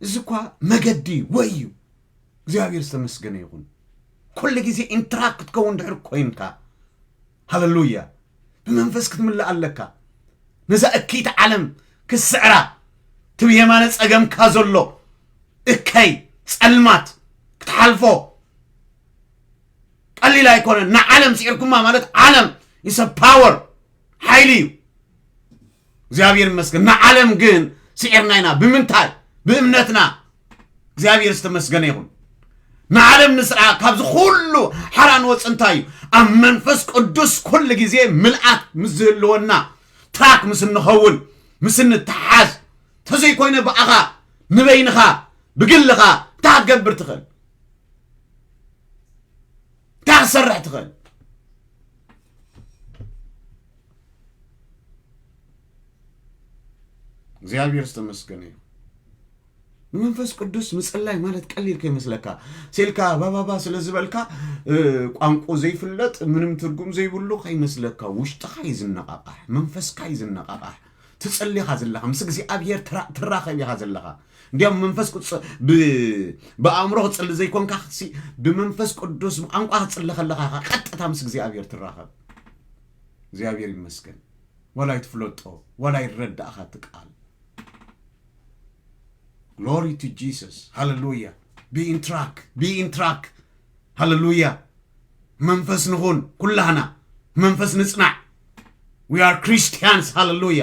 እዚ እኳ መገዲ ወይ እዩ። እግዚኣብሔር ዝተመስገነ ይኹን። ኩሉ ግዜ ኢንትራክት ክትከውን ድሕር ኮይንካ፣ ሃለሉያ፣ ብመንፈስ ክትምልእ ኣለካ። ነዛ እክይቲ ዓለም ክስዕራ፣ ትብ የማነ ጸገምካ ዘሎ እከይ ጸልማት ክትሓልፎ ቀሊል ኣይኮነን። ንዓለም ስዒርኩማ ማለት ዓለም ኢሰ ፓወር ሓይሊ እዩ። እግዚኣብሔር ይመስገን። ንዓለም ግን ስዒርና ኢና። ብምንታይ? ብእምነትና። እግዚኣብሔር ዝተመስገነ ይኹን። ንዓለም ንስዓ ካብዚ ኩሉ ሓራ ንወፅእ እንታይ እዩ? ኣብ መንፈስ ቅዱስ ኩሉ ግዜ ምልኣት ምስ ዝህልወና፣ ትራክ ምስ እንኸውን፣ ምስ እንተሓዝ፣ ተዘይኮይነ ብኣኻ ንበይንኻ ብግልኻ እንታይ ክትገብር ትኽእል? እንታይ ክትሰርሕ ትኽእል? እግዚኣብሔር ዝተመስገነ እዩ። ንመንፈስ ቅዱስ ምጽላይ ማለት ቀሊል ከይመስለካ፣ ሴልካ ባባባ ስለ ዝበልካ ቋንቁ ዘይፍለጥ ምንም ትርጉም ዘይብሉ ከይመስለካ፣ ውሽጥኻ እዩ ዝነቓቓሕ፣ መንፈስካ እዩ ዝነቓቓሕ። ትጽሊ ኢኻ ዘለኻ፣ ምስ እግዚኣብሔር ትራኸብ ኢኻ ዘለኻ። እንዲያም መንፈስ ቅዱስ ብኣእምሮ ክጽሊ ዘይኮንካ ሲ ብመንፈስ ቅዱስ ብቋንቋ ክትጽሊ ከለኻ ኢኻ ቀጥታ ምስ እግዚኣብሔር ትራኸብ። እግዚኣብሔር ይመስገን። ዋላ ይትፍለጦ ዋላ ይረዳእኻ እቲ ቃል። Glory to Jesus. ሃለሉያ። Be in track. Be in track. ሃለሉያ። መንፈስ ንኹን ኩላህና መንፈስ ንጽናዕ። We are Christians. ሃለሉያ።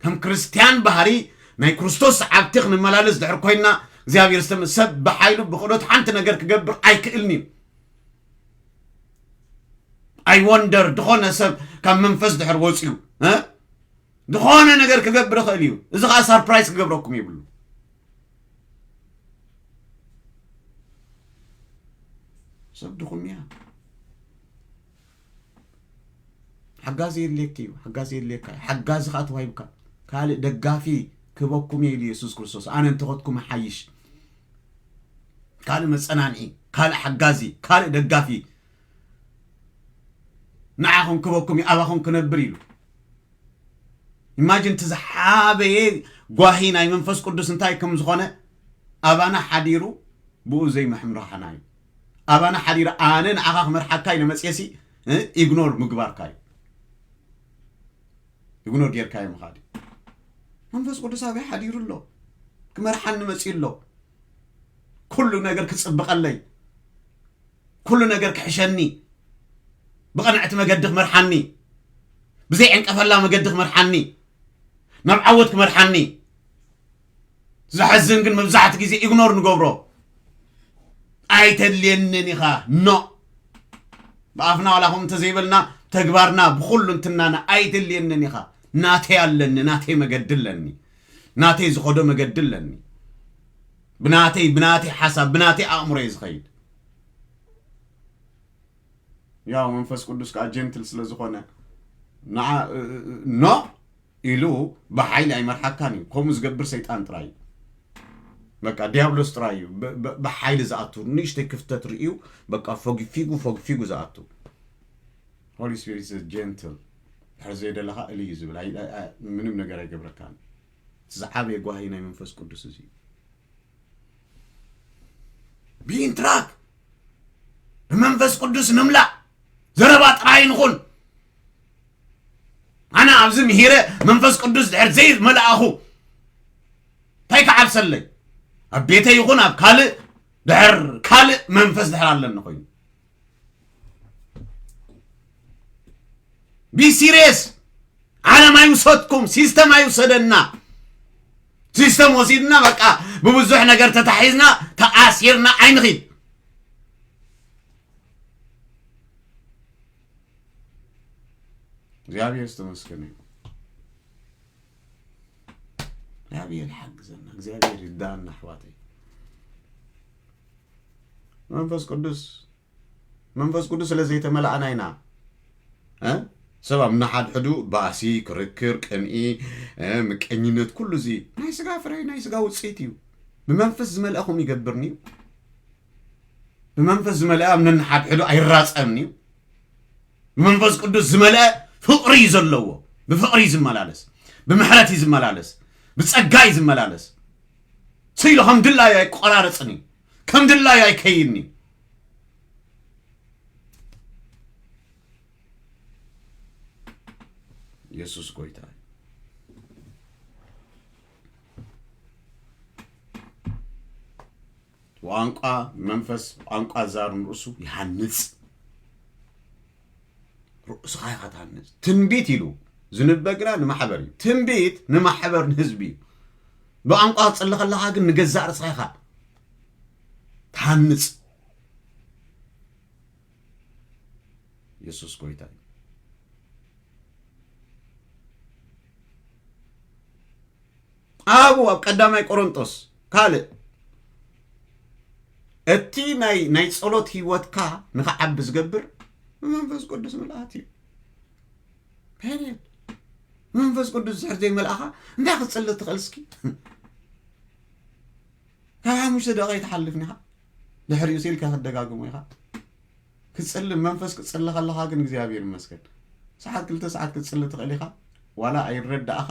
ከም ክርስትያን ባህሪ ናይ ክርስቶስ ሰዓብቲ ክንመላለስ ድሕር ኮይና እግዚኣብሔር ዝተመ ሰብ ብሓይሉ ብክእሎት ሓንቲ ነገር ክገብር ኣይክእልን እዩ። I wonder ዝኾነ ሰብ ካብ መንፈስ ድሕር ወፅዩ እ ዝኾነ ነገር ክገብር ይኽእል እዩ። እዚ ከዓ ሳርፕራይዝ ክገብረኩም ይብሉ። ሰብ ድኹም እያ። ሓጋዚ የድልየኪ እዩ። ሓጋዚ የድልየካ እዩ። ሓጋዚ ከዓ ተዋሂብካ። ካልእ ደጋፊ ክህበኩም እየ ኢሉ የሱስ ክርስቶስ። ኣነ እንተኸድኩም ሓይሽ። ካልእ መጸናንዒ፣ ካልእ ሓጋዚ፣ ካልእ ደጋፊ ንዓኹም ክህበኩም እዩ፣ ኣባኹም ክነብር ኢሉ። ኢማጂን እቲ ዝሓበየ ጓሂ ናይ መንፈስ ቅዱስ እንታይ ከም ዝኾነ ኣባና ሓዲሩ ብኡ ዘይምሕምራሓና እዩ። ኣባና ሓዲሩ ኣነ ንዓኻ ክመርሓካ ኢለ መፅየሲ ኢግኖር ምግባርካ እዩ። ኢግኖር ጌርካዮ ምኻድ እዩ። መንፈስ ቅዱስ ኣበይ ሓዲሩ ኣሎ? ክመርሓኒ መፅዩ ኣሎ። ኩሉ ነገር ክፅብቐለይ፣ ኩሉ ነገር ክሕሸኒ፣ ብቐንዕቲ መገዲ ክመርሓኒ፣ ብዘይ ዕንቀፈላ መገዲ ክመርሓኒ፣ ናብ ዓወት ክመርሓኒ፣ ዘሐዝን ግን መብዛሕትኡ ግዜ ኢግኖር ንገብሮ። ኣይተድልየንን ኢኻ፣ ኖ። ብኣፍና ዋላ ከምኡ እንተዘይበልና፣ ተግባርና ብኹሉ እንትናና ኣይተድልየንን ኢኻ። ናተይ ኣለኒ፣ ናተይ መገዲ ኣለኒ፣ ናተይ ዝኸዶ መገዲ ኣለኒ። ብናተይ ብናተይ ሓሳብ ብናተይ ኣእምሮ እየ ዝኸይድ። ያው መንፈስ ቅዱስ ከዓ ጀንትል ስለ ዝኾነ ንዓ ኖ ኢሉ ብሓይሊ ኣይመርሓካን እዩ። ከምኡ ዝገብር ሰይጣን ጥራይ እዩ። በቃ ዲያብሎስ ጥራይ እዩ ብ- ብ- ብሓይሊ ዝኣቱ፣ ንእሽተይ ክፍተት ርእዩ በቃ ፈግፊጉ ፈግፊጉ ዝኣቱ። Holy Spirit is gentle። ድሕር ዘይደለኻ እልይ እዩ ዝብል፣ ኣይ- ኣይ- ኣይ- ምንም ነገር ኣይገብረካን። እቲ ዝዓበየ ጓሂ ናይ መንፈስ ቅዱስ እዚ እዩ። ቢኢንትራክ ብመንፈስ ቅዱስ ንምላእ። ዘረባ ጥራይ ንኹን። ኣነ ኣብዚ ምሂረ መንፈስ ቅዱስ ድሕር ዘይመልኣኹ እንታይ ክዓብሰለይ? ኣብ ቤተይ ይኹን ኣብ ካልእ ድሕር ካልእ መንፈስ ድሕር ኣለኒ ኮይኑ። ቢ ሲሪየስ። ዓለም ኣይውሰድኩም፣ ሲስተም ኣይውሰደና። ሲስተም ወሲድና በቃ ብብዙሕ ነገር ተታሒዝና ተኣሲርና ኣይንኺድ። እግዚኣብሔር ዝተመስገነ እዩ። እግዚኣብሔር ይሓግዘና፣ እግዚኣብሔር ይርዳእና ኣሕዋተይ። መንፈስ ቅዱስ መንፈስ ቅዱስ ስለ ዘይተመላእና ኢና። እ? ሰብ ኣብ ንሓድሕዱ ባእሲ፣ ክርክር፣ ቅንኢ፣ እ፣ ምቀኝነት፣ ኩሉ እዚ ናይ ስጋ ፍረ፣ ናይ ስጋ ውፅኢት እዩ። ብመንፈስ ዝመልአ ከምኡ ይገብርኒ እዩ። ብመንፈስ ዝመልአ ኣብ ነንሓድሕዱ ኣይራፀምን እዩ። ብመንፈስ ቅዱስ ዝመልአ ፍቕሪ እዩ ዘለዎ። ብፍቕሪ እዩ ዝመላለስ፣ ብምሕረት እዩ ዝመላለስ፣ ብፀጋ እዩ ዝመላለስ። ስኢሉ ከም ድላዩ ኣይቆራረፅን እዩ፣ ከም ድላዩ ኣይከይድን እዩ። የሱስ ጎይታ እዩ። ብቋንቋ መንፈስ፣ ቋንቋ ዛር ንርእሱ ይሃንጽ። ርእስኻ ኢኻ ትሃንጽ። ትንቢት ኢሉ ዝንበ ግና ንማሕበር እዩ። ትንቢት ንማሕበር ንህዝቢ እዩ። ብቋንቋ ክትጽሊ ከለኻ ግን ንገዛእ ርእስኻ ኢኻ ትሃንጽ። የሱስ ጎይታ እዩ። ኣብኡ ኣብ ቀዳማይ ቆሮንጦስ ካልእ እቲ ናይ ናይ ጸሎት ህይወትካ ንኽዓቢ ዝገብር ብመንፈስ ቅዱስ ምልኣት እዩ። ፔሬድ። መንፈስ ቅዱስ ድሕር ዘይመልኣኻ እንታይ ክትጽሊ ትኽእል እስኪ? ካብ ሓሙሽተ ደቂቕ ኣይትሓልፍን ኢኻ። ድሕሪኡ ሲልካ ክትደጋግሞ ኢኻ። ክትጽሊ መንፈስ ክትጽሊ ከለኻ ግን እግዚኣብሔር ይመስገን። ሰዓት ክልተ ሰዓት ክትጽሊ ትኽእል ኢኻ። ዋላ ኣይረዳእኻ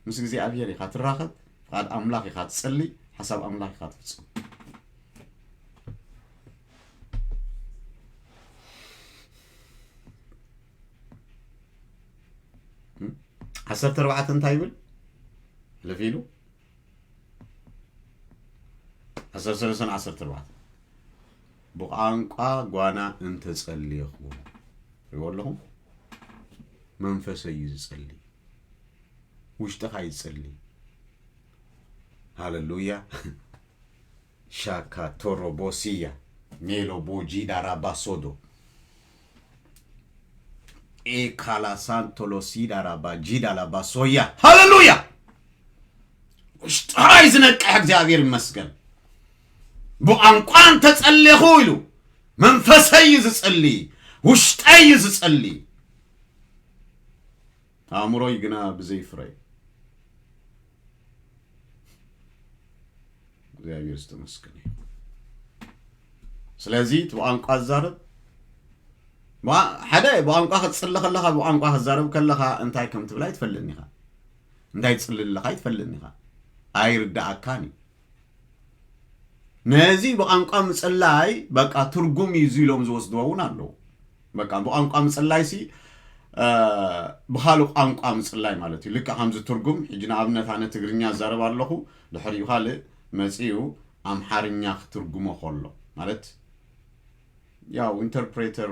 ምስ እግዚኣብሔር ኢኻ ትራኸብ። ፍቓድ ኣምላኽ ኢኻ ትጽሊ፣ ሓሳብ ኣምላኽ ኢኻ ትፍጽም። ዓሰርተ ኣርባዕተ እንታይ ይብል? ሕልፍ ኢሉ ዓሰርተ ሰለስተ ዓሰርተ ኣርባዕተ ብቋንቋ ጓና እንተጸልየኹ ሪዎ ኣለኹም። መንፈሰይ እዩ ዝጸሊ፣ ውሽጥኻ ይጸሊ። ሃለሉያ። ሻካ ቶሮቦሲያ ሜሎ ቦጂዳ ራባሶዶ ኤካላ ሳንቶሎሲዳ ራባጂዳ ላባሶያ። ሃለሉያ። ውሽጥኻ እዩ ዝነቅሕ። እግዚኣብሔር ይመስገን። ብቋንቋ እንተጸሌኹ ኢሉ መንፈሰይ እዩ ዝጸሊ፣ ውሽጠይ እዩ ዝጸሊ። ኣእምሮይ ግና ብዘይ ፍረ እዩ። እግዚኣብሔር ዝተመስገነ እዩ። ስለዚ እቲ ብቋንቋ ዝዛረብ ብቋ- ሓደ ብቋንቋ ክትጽሊ ከለኻ ብቋንቋ ክትዛረብ ከለኻ እንታይ ከም ትብል ኣይትፈልጥን ኢኻ። እንታይ ትጽሊ ኣለኻ ኣይትፈልጥን ኢኻ። ኣይርዳኣካን እዩ። ነዚ ብቋንቋ ምጽላይ በቃ ትርጉም እዩ እዚ ኢሎም ዝወስድዎ እውን ኣለዉ። በቃ ብቋንቋ ምጽላይሲ ብኻልእ ቋንቋ ምጽላይ ማለት እዩ። ልክዕ ከምዚ ትርጉም ሕጂ ንኣብነት ኣነ ትግርኛ እዛረብ ኣለኹ፣ ድሕሪኡ ካልእ መጺኡ ኣምሓርኛ ክትርጉሞ ከሎ ማለት ያው ኢንተርፕሬተር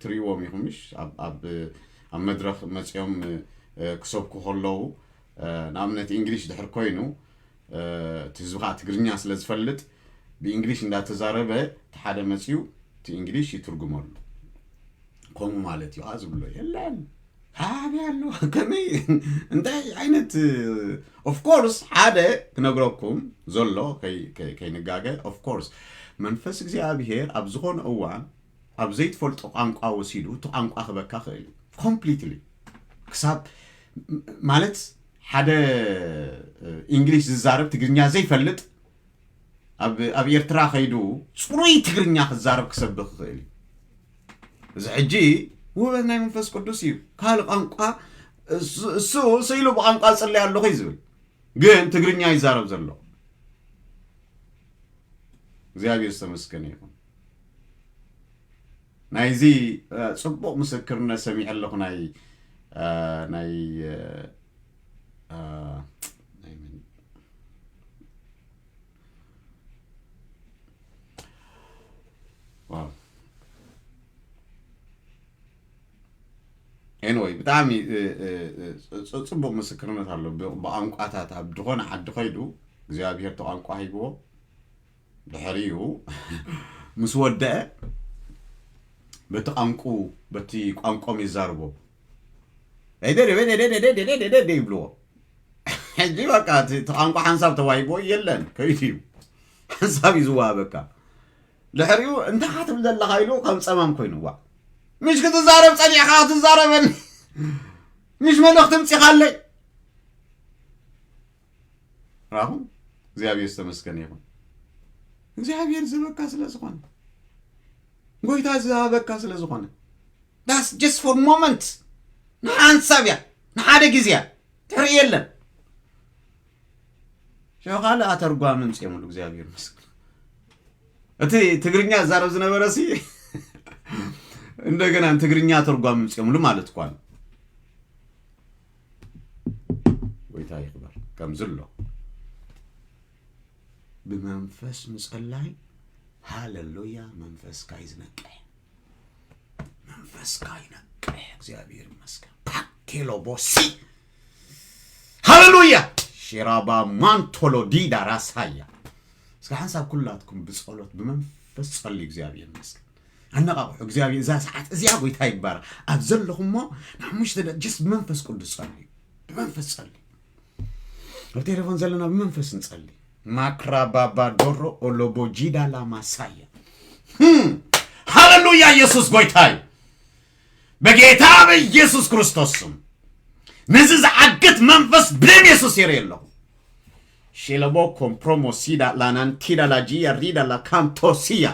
ትሪእዎም ኢኹም ምሽ ኣብ ኣብ መድረኽ መፂኦም ክሰብኩ ከለዉ ንኣብነት እንግሊሽ ድሕር ኮይኑ እቲ ህዝቢ ከዓ ትግርኛ ስለ ዝፈልጥ ብእንግሊሽ እንዳተዛረበ እቲ ሓደ መፅዩ እቲ እንግሊሽ ይትርጉመሉ። ከምኡ ማለት እዩ ዝብሎ የለን። ኣበይ ኣሎ? ከመይ? እንታይ ዓይነት? ኦፍኮርስ ሓደ ክነግረኩም ዘሎ ከይንጋገ፣ ኦፍኮርስ መንፈስ እግዚኣብሄር ኣብ ዝኾነ እዋን ኣብ ዘይትፈልጦ ቋንቋ ወሲዱ እቲ ቋንቋ ክበካ ክእል እዩ ኮምፕሊትሊ። ክሳብ ማለት ሓደ እንግሊሽ ዝዛረብ ትግርኛ ዘይፈልጥ ኣብ ኤርትራ ከይዱ ፅሩይ ትግርኛ ክዛረብ ክሰብክ ይኽእል እዩ። እዚ ሕጂ ውህበት ናይ መንፈስ ቅዱስ እዩ። ካልእ ቋንቋ እሱ ስኢሉ ብቋንቋ ዝፅለይ ኣለኹ እዩ ዝብል፣ ግን ትግርኛ ይዛረብ ዘሎ። እግዚኣብሔር ዝተመስገነ ይኹን። ናይዚ ፅቡቕ ምስክርነት ሰሚዐ ኣለኹ። ናይ ናይ ኤንወይ ብጣዕሚ ፅቡቕ ምስክርነት ኣሎ። ብቋንቋታት ኣብ ዝኾነ ዓዲ ከይዱ እግዚኣብሔር ተቋንቋ ሂብዎ ድሕሪኡ ምስ ወደአ በቲ ቋንቁ በቲ ቋንቆም ይዛርቦ ይብልዎ። ሕጂ በቃ እቲ ቋንቋ ሓንሳብ ተዋሂቦ የለን ከይዱ እዩ ሓንሳብ እዩ ዝወሃበካ። ድሕሪኡ እንታይ ክትብል ዘለካ ኢሉ ከም ፀማም ኮይኑዋ። ምሽ ክትዛረብ ፀኒዕካ ክትዛረበኒ ምሽ መልእክቲ ምፂኻለይ ራኹም እግዚኣብሔር ዝተመስገነ ይኹን። እግዚኣብሔር ዝበካ ስለ ዝኾነ ጎይታ ዝሃበካ ስለ ዝኾነ that's just for moment ንሓንሳብ እያ ንሓደ ግዜ እያ ትሕሪ የለን። ሸው ካልእ ኣተርጓሚ ምፅኦምሉ እግዚኣብሔር መስገን። እቲ ትግርኛ ዛረብ ዝነበረ ሲ እንደገና ትግርኛ ተርጓሚ ምፅኦምሉ ማለት እኳ ነው። ጎይታ ይክበር ከምዚ ኣሎ ብመንፈስ ምጸላይ። ሃለሉያ። መንፈስካ ይዝነቀ መንፈስካ ይነቀ እግዚኣብሔር ይመስገን። ፓኬሎ ቦሲ ሃለሉያ። ሼራባ ማንቶሎ ዲዳ ራሳያ እስከ ሓንሳብ ኩላትኩም ብጸሎት ብመንፈስ ጸልዩ እግዚኣብሔር ይመስገን። ኣነቓቕሑ እግዚኣብሔር እዛ ሰዓት እዚኣ ጎይታ ይባረክ ኣብ ዘለኹሞ ንሓሙሽተ ደቂቕ just ብመንፈስ ቅዱስ ጸልዩ ብመንፈስ ጸልዩ ኣብ ቴሌፎን ዘለና ብመንፈስ ንጸሊ። ማክራ ባባ ዶሮ ኦሎቦጂዳ ላማሳያ ሃለሉያ። ኢየሱስ ጎይታ እዩ። በጌታ በኢየሱስ ክርስቶስ ስም ነዚ ዝዓግት መንፈስ ብደም የሱስ ይርኢ ኣለኹ። ሼለቦ ኮምፕሮሞሲዳ ላናንቲዳ ላጂያ ሪዳ ላካንቶሲያ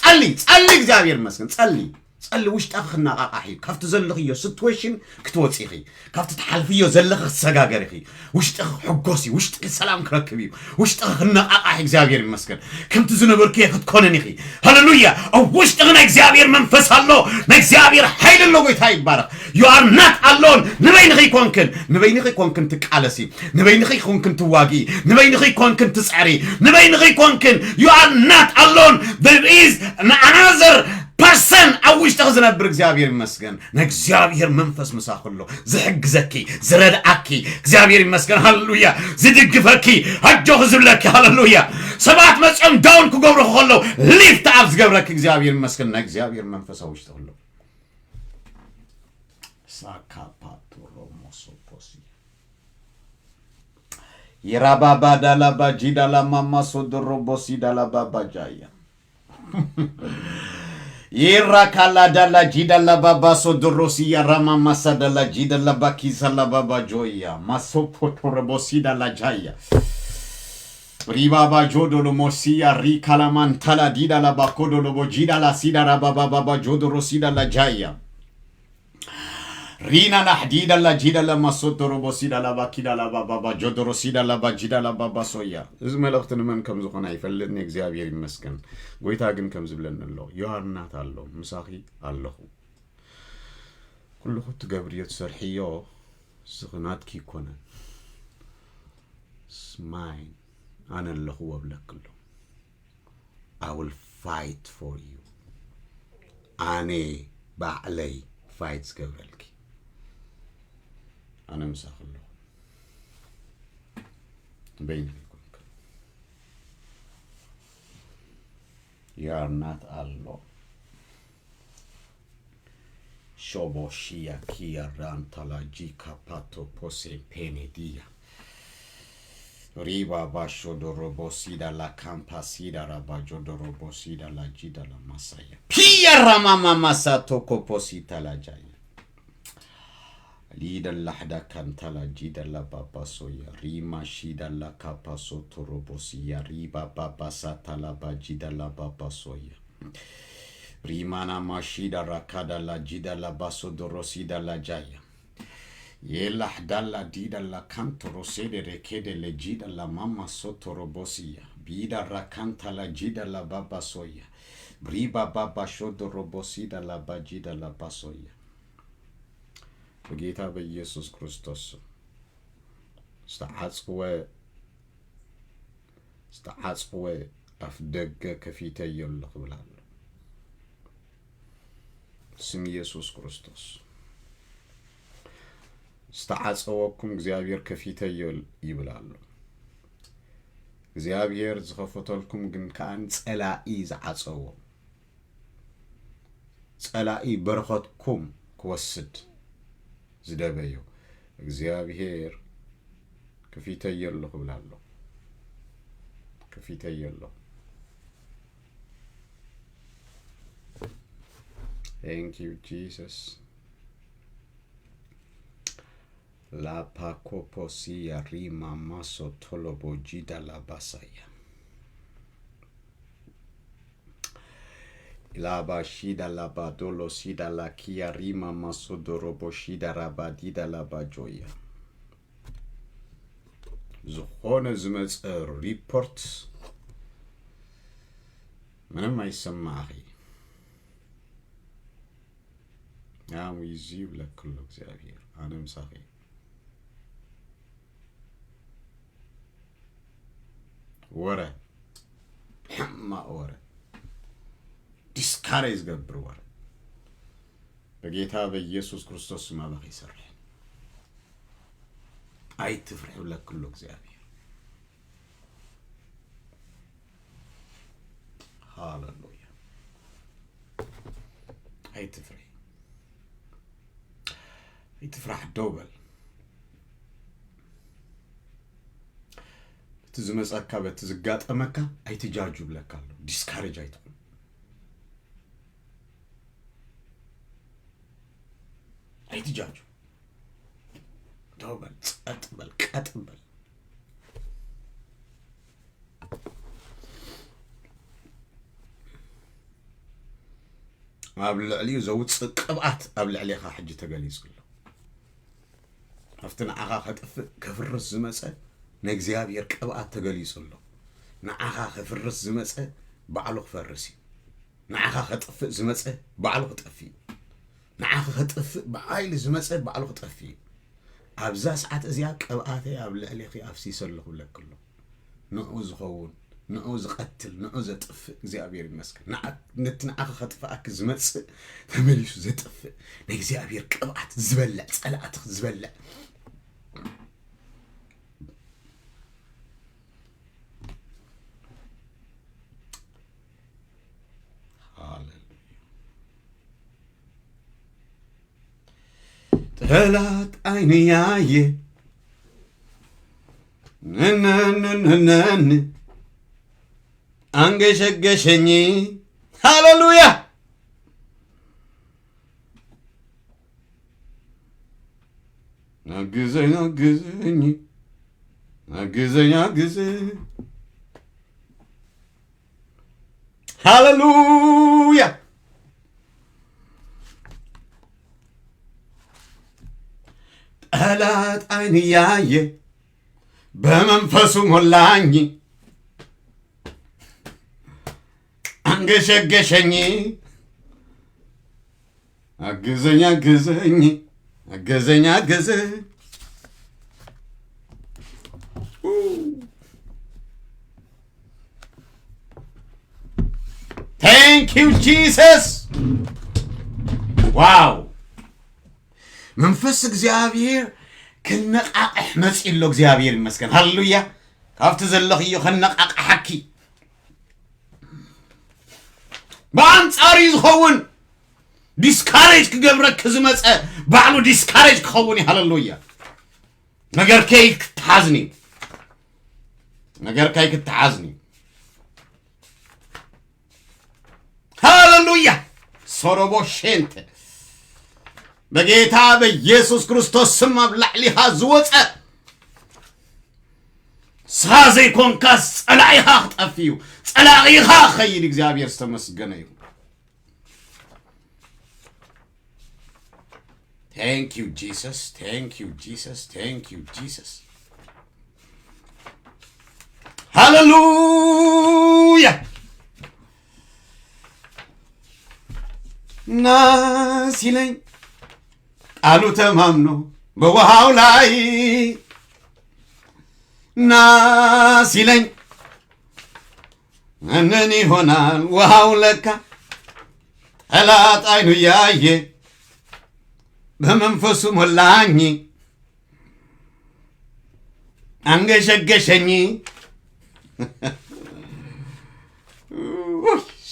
ጸሊ ጸሊ እግዚኣብሔር ይመስገን ጸሊ ጸሊ ውሽጥኺ ክነቓቓሕ እዩ። ካብቲ ዘለኽዮ ሲትዌሽን ክትወፂኺ፣ ካብቲ ትሓልፍዮ ዘለኺ ክትሰጋገር ኢኺ። ውሽጥኺ ክሕጎስ እዩ። ውሽጥኺ ሰላም ክረክብ እዩ። ውሽጥኺ ክነቓቓሕ እዩ። እግዚኣብሔር ይመስገን። ከምቲ ዝነበርክዮ ክትኮነን ኢኺ። ሃለሉያ። ኣብ ውሽጥኺ ናይ እግዚኣብሔር መንፈስ ኣሎ። ናይ እግዚኣብሔር ሓይሊ ኣሎ። ጎይታ ይባረኽ። You are not alone። ንበይንኺ ኣይኮንክን። ንበይንኺ ኣይኮንክን ትቃለሲ። ንበይንኺ ኣይኮንክን ትዋጊ። ንበይንኺ ኣይኮንክን ትጸሪ። ንበይንኺ ኣይኮንክን። You are not alone. There is another person ኣብ ውሽጥኺ ዝነብር እግዚኣብሔር ይመስገን። ንእግዚኣብሔር መንፈስ ምሳኺ ኣሎ። ዝሕግዘኪ፣ ዝረድኣኪ እግዚኣብሔር ይመስገን። ሃሌሉያ። ዝድግፈኪ፣ ኣጆኺ ዝብለኪ። ሃሌሉያ። ሰባት መፅኦም ዳውን ክገብሩኺ ከለዉ ሊፍት ኣብ ዝገብረኪ እግዚኣብሔር ይመስገን። ናይ እግዚኣብሔር መንፈስ ኣብ ውሽጥኺ ኣሎ። ሳካፓቶሮሞሶፖሲ ይራባባ ዳላባ ጂዳላ ማማ ሶዶሮቦሲ ዳላ ባባ ጃያ ይራካላ ዳላ ጂዳላ ባባ ሶዶሮሲ ያራማ ማሳ ዳላ ጂዳላ ባኪሳላ ባባ ጆያ ማሶፖቶሮቦሲ ዳላ ጃያ ሪባባ ጆዶሎ ሞሲያ ሪካላማንታላ ዲዳላ ባኮዶሎ ቦጂዳላ ሲዳራ ባባ ባባ ጆዶሮሲ ዳላ ጃያ ሪና ላሕዲዳ ላጂዳ ለማሶዶሮ ቦሲዳ ላባኪዳ ላባባባ ጆዶሮ ሲዳ ላባጂዳ ላባባ ሶያ። እዚ መልእኽቲ ንመን ከም ዝኾነ ኣይፈልጥን፣ እግዚኣብሔር ይመስገን። ጎይታ ግን ከም ዝብለኒ ኣሎ፣ ዮሃርናት ኣሎ፣ ምሳኺ ኣለኹ። ኩሉ ክትገብርዮ ትሰርሕዮ፣ ስኺ ናትኪ ይኮነን። ስማይን ኣነ ኣለኹዎ እብለኪ ኣሎ። I will fight for you። ኣነ ባዕለይ ፋይት ዝገብረልኪ። ኣነ ምሳኺ ኣለኹ። በይንኺ ኣይኮንኩን። You are not alone. Shoboshia kia ranta la jika pato pose penedia. Riba basho dorobosi da la campa sida rabajo dorobosi da la jida la masaya. Pia ramama masato koposita la jaya. Lida lahda kanta la jida la babasoya. Rima shida la kapaso torobosia. Riba babasata la bajida la babasoya. Rimana mashida rakada la jida la baso dorosida la jaya. Ye lahda la dida la kanto rosede rekede le jida la mama soto robosia. Bida rakanta la jida la babasoya. Briba baba shodo robosida la bajida la basoya. በጌታ በኢየሱስ ክርስቶስ ስም ዝተዓጽወ ዝተዓጽወ ኣፍ ደገ ከፊተዮ ኣለኹ ይብል ኣሎ። ስም ኢየሱስ ክርስቶስ ዝተዓጸወኩም እግዚኣብሔር ከፊተዮ ይብል ኣሎ። እግዚኣብሔር ዝኸፈተልኩም ግን ከኣ ጸላኢ ዝዓጸዎ ጸላኢ በረኸትኩም ክወስድ ዝደበዮ እግዚኣብሔር ከፊተዮ ኣለኹ ይብል ኣሎ። ከፊተዮ ኣለኹ። Thank you, Jesus. La pakoposia rima maso tolobo jida la basaya. La bashida la badolo sida la kia rima maso dorobo shida rabadida la bajoya. ዝኾነ ዝመፀ ሪፖርት ምንም ኣይሰማዕኺ። I'm with you ይብለክሎ እግዚኣብሔር። ኣነ ምሳኺ። ወረ ሕማቕ ወረ ዲስካሬጅ ዝገብር ወረ በጌታ በኢየሱስ ክርስቶስ ስም ኣባኺ ይሰርሕ። ኣይትፍርሒ ይብለክሎ እግዚኣብሔር። ሃሌሉያ። ኣይትፍርሒ። ኣይትፍራሕ፣ ደው በል። በቲ ዝመፀካ በቲ ዝጋጠመካ ኣይትጃጁ ይብለካ ኣሎ። ዲስካሬጅ ኣይትኹን። ኣይትጃጁ። ደው በል፣ ጸጥ በል፣ ቀጥ በል። ኣብ ልዕሊኡ ዘውፅእ ቅብኣት ኣብ ልዕሌኻ ሕጂ ተገሊጹ ኣሎ። ኣብቲ ንዓኻ ከጥፍእ ከፍርስ ዝመፀ ናይ እግዚኣብሔር ቅብኣት ተገሊጹ ኣሎ። ንዓኻ ከፍርስ ዝመፀ ባዕሉ ክፈርስ እዩ። ንዓኻ ከጥፍእ ዝመፀ ባዕሉ ክጠፍእ እዩ። ንዓኻ ከጥፍእ ብሓይሊ ዝመፀ ባዕሉ ክጠፍእ እዩ። ኣብዛ ሰዓት እዚኣ ቅብኣተይ ኣብ ልዕሌኺ ኣፍሲሰ ኣለኹ ብለኪ ኣሎ። ንዑ ዝኸውን፣ ንዑ ዝቐትል፣ ንዑ ዘጥፍእ እግዚኣብሔር ይመስገን። ንዓ-፣ ነቲ ንዓኺ ከጥፍኣኪ ዝመጽእ ተመሊሱ ዘጥፍእ ናይ እግዚኣብሔር ቅብኣት ዝበልዕ፣ ጸላእትኺ ዝበልዕ። ሃሌሉያ። ጠላት ዓይኑ ያየ ነነነነነን አንገሸገሸኝ። ሃሌሉያ። አግዘኝ፣ አግዘኝ፣ አግዘኝ፣ አግዘኝ። ሃሌሉያ። ጠላት ዓይን እያየ በመንፈሱ ሞላኝ፣ አንገሸገሸኝ። አግዘኝ፣ አግዘኝ፣ አግዘኝ፣ አግዘኝ። Thank you, Jesus. ዋው! መንፈስ እግዚኣብሔር ክነቃቕሕ መጺኡ ኣሎ። እግዚኣብሔር ይመስገን። ሃሌሉያ! ካብቲ ዘለኽዮ ከነቃቕሓኪ። ብኣንጻሩ እዩ ዝኸውን። ዲስካሬጅ ክገብረኪ ዝመጸ ባዕሉ ዲስካሬጅ ክኸውን እዩ። ሃለሉያ። ነገርከይ ክትሓዝኒ፣ ነገርከይ ክትሓዝኒ። ሃለሉያ። ሶሮቦ ሼንተ፣ በጌታ በኢየሱስ ክርስቶስ ስም ኣብ ላዕሊኻ ዝወጸ፣ ንስኻ ዘይኮንካስ ጸላኢኻ ክጠፍእ እዩ። ጸላኢኻ ክኸይድ። እግዚኣብሔር ዝተመስገነ ይሁን። Thank you Jesus, thank you Jesus, thank you Jesus. ሃለሉያ። ናስ ኢለኝ ቃሉ ተማምኖ በውሃው ላይ ናስ ኢለኝ እንን ይሆናል ውሃው ለካ ጠላት አይኑ ያየ በመንፈሱ ሞላኝ አንገሸገሸኝ።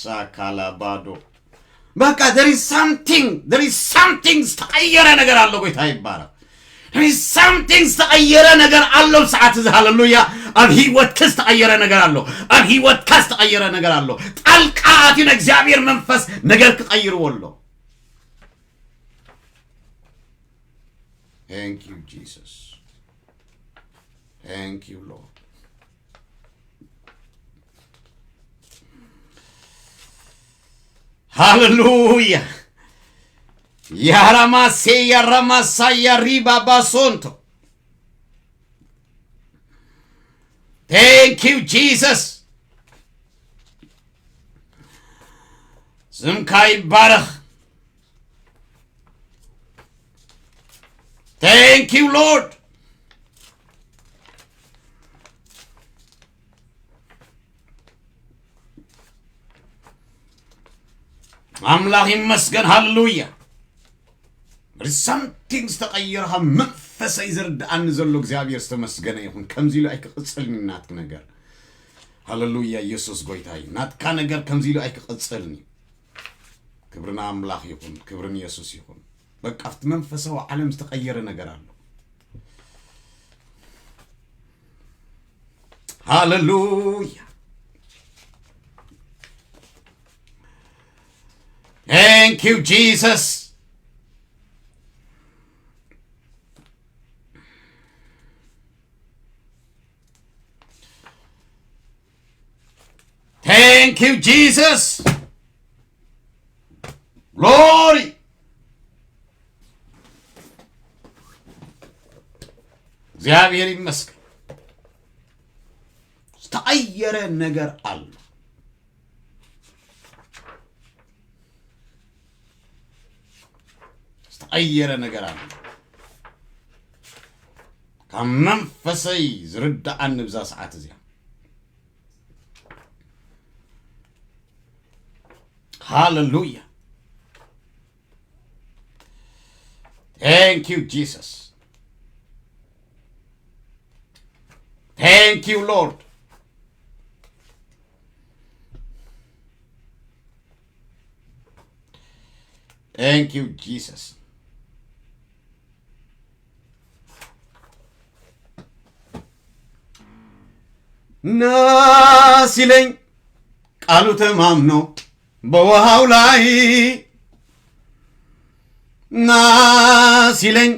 ሳካላ ባዶ በቃ there is something there is something ዝተቀየረ ነገር ኣሎ። ጎይታ ይባረክ። There is something ዝተቀየረ ነገር ኣሎ። ሰዓት እዚ ሃለሉያ። ኣብ ህይወትካ ዝተቀየረ ነገር ኣሎ። ኣብ ህይወትካ ዝተቀየረ ነገር ኣሎ። ጣልቃ ኣትዩ ንእግዚኣብሔር መንፈስ ነገር ክቀይርዎ ኣሎ። Thank you Jesus. Thank you Lord. ሃለሉያ። ያራማሴ ያራማሳ ያሪባ ባሶንቶ። Thank you Jesus. ስምካ ይባረኽ። Thank you Lord. ኣምላኽ ይመስገን። ሃለሉያ። Something ዝተቐየረ ካብ መንፈሰይ ዝርድኣኒ ዘሎ እግዚኣብሔር ዝተመስገነ ይኹን። ከምዚ ኢሉ ኣይክቕፅልን እዩ ናትክ ነገር። ሃለሉያ። ኢየሱስ ጎይታ እዩ። ናትካ ነገር ከምዚ ኢሉ ኣይክቕፅልን እዩ። ክብሪ ንኣምላኽ ይኹን። ክብሪ ንየሱስ ይኹን። በቃ ኣብቲ መንፈሳዊ ዓለም ዝተቐየረ ነገር ኣሎ። ሃለሉያ። Thank you Jesus. Thank you Jesus. Glory. እግዚኣብሔር ይመስገን። ዝተቐየረ ነገር ኣሎ። ዝተቐየረ ነገር ኣሎ። ካብ መንፈሰይ ዝርድኣኒ ብዛ ሰዓት እዚኣ። ሃለሉያ። Thank you Jesus. Thank you Lord. Thank you Jesus. ናስ ኢለኝ ቃሉ ተማምኖ በውሃው ላይ ናስ ኢለኝ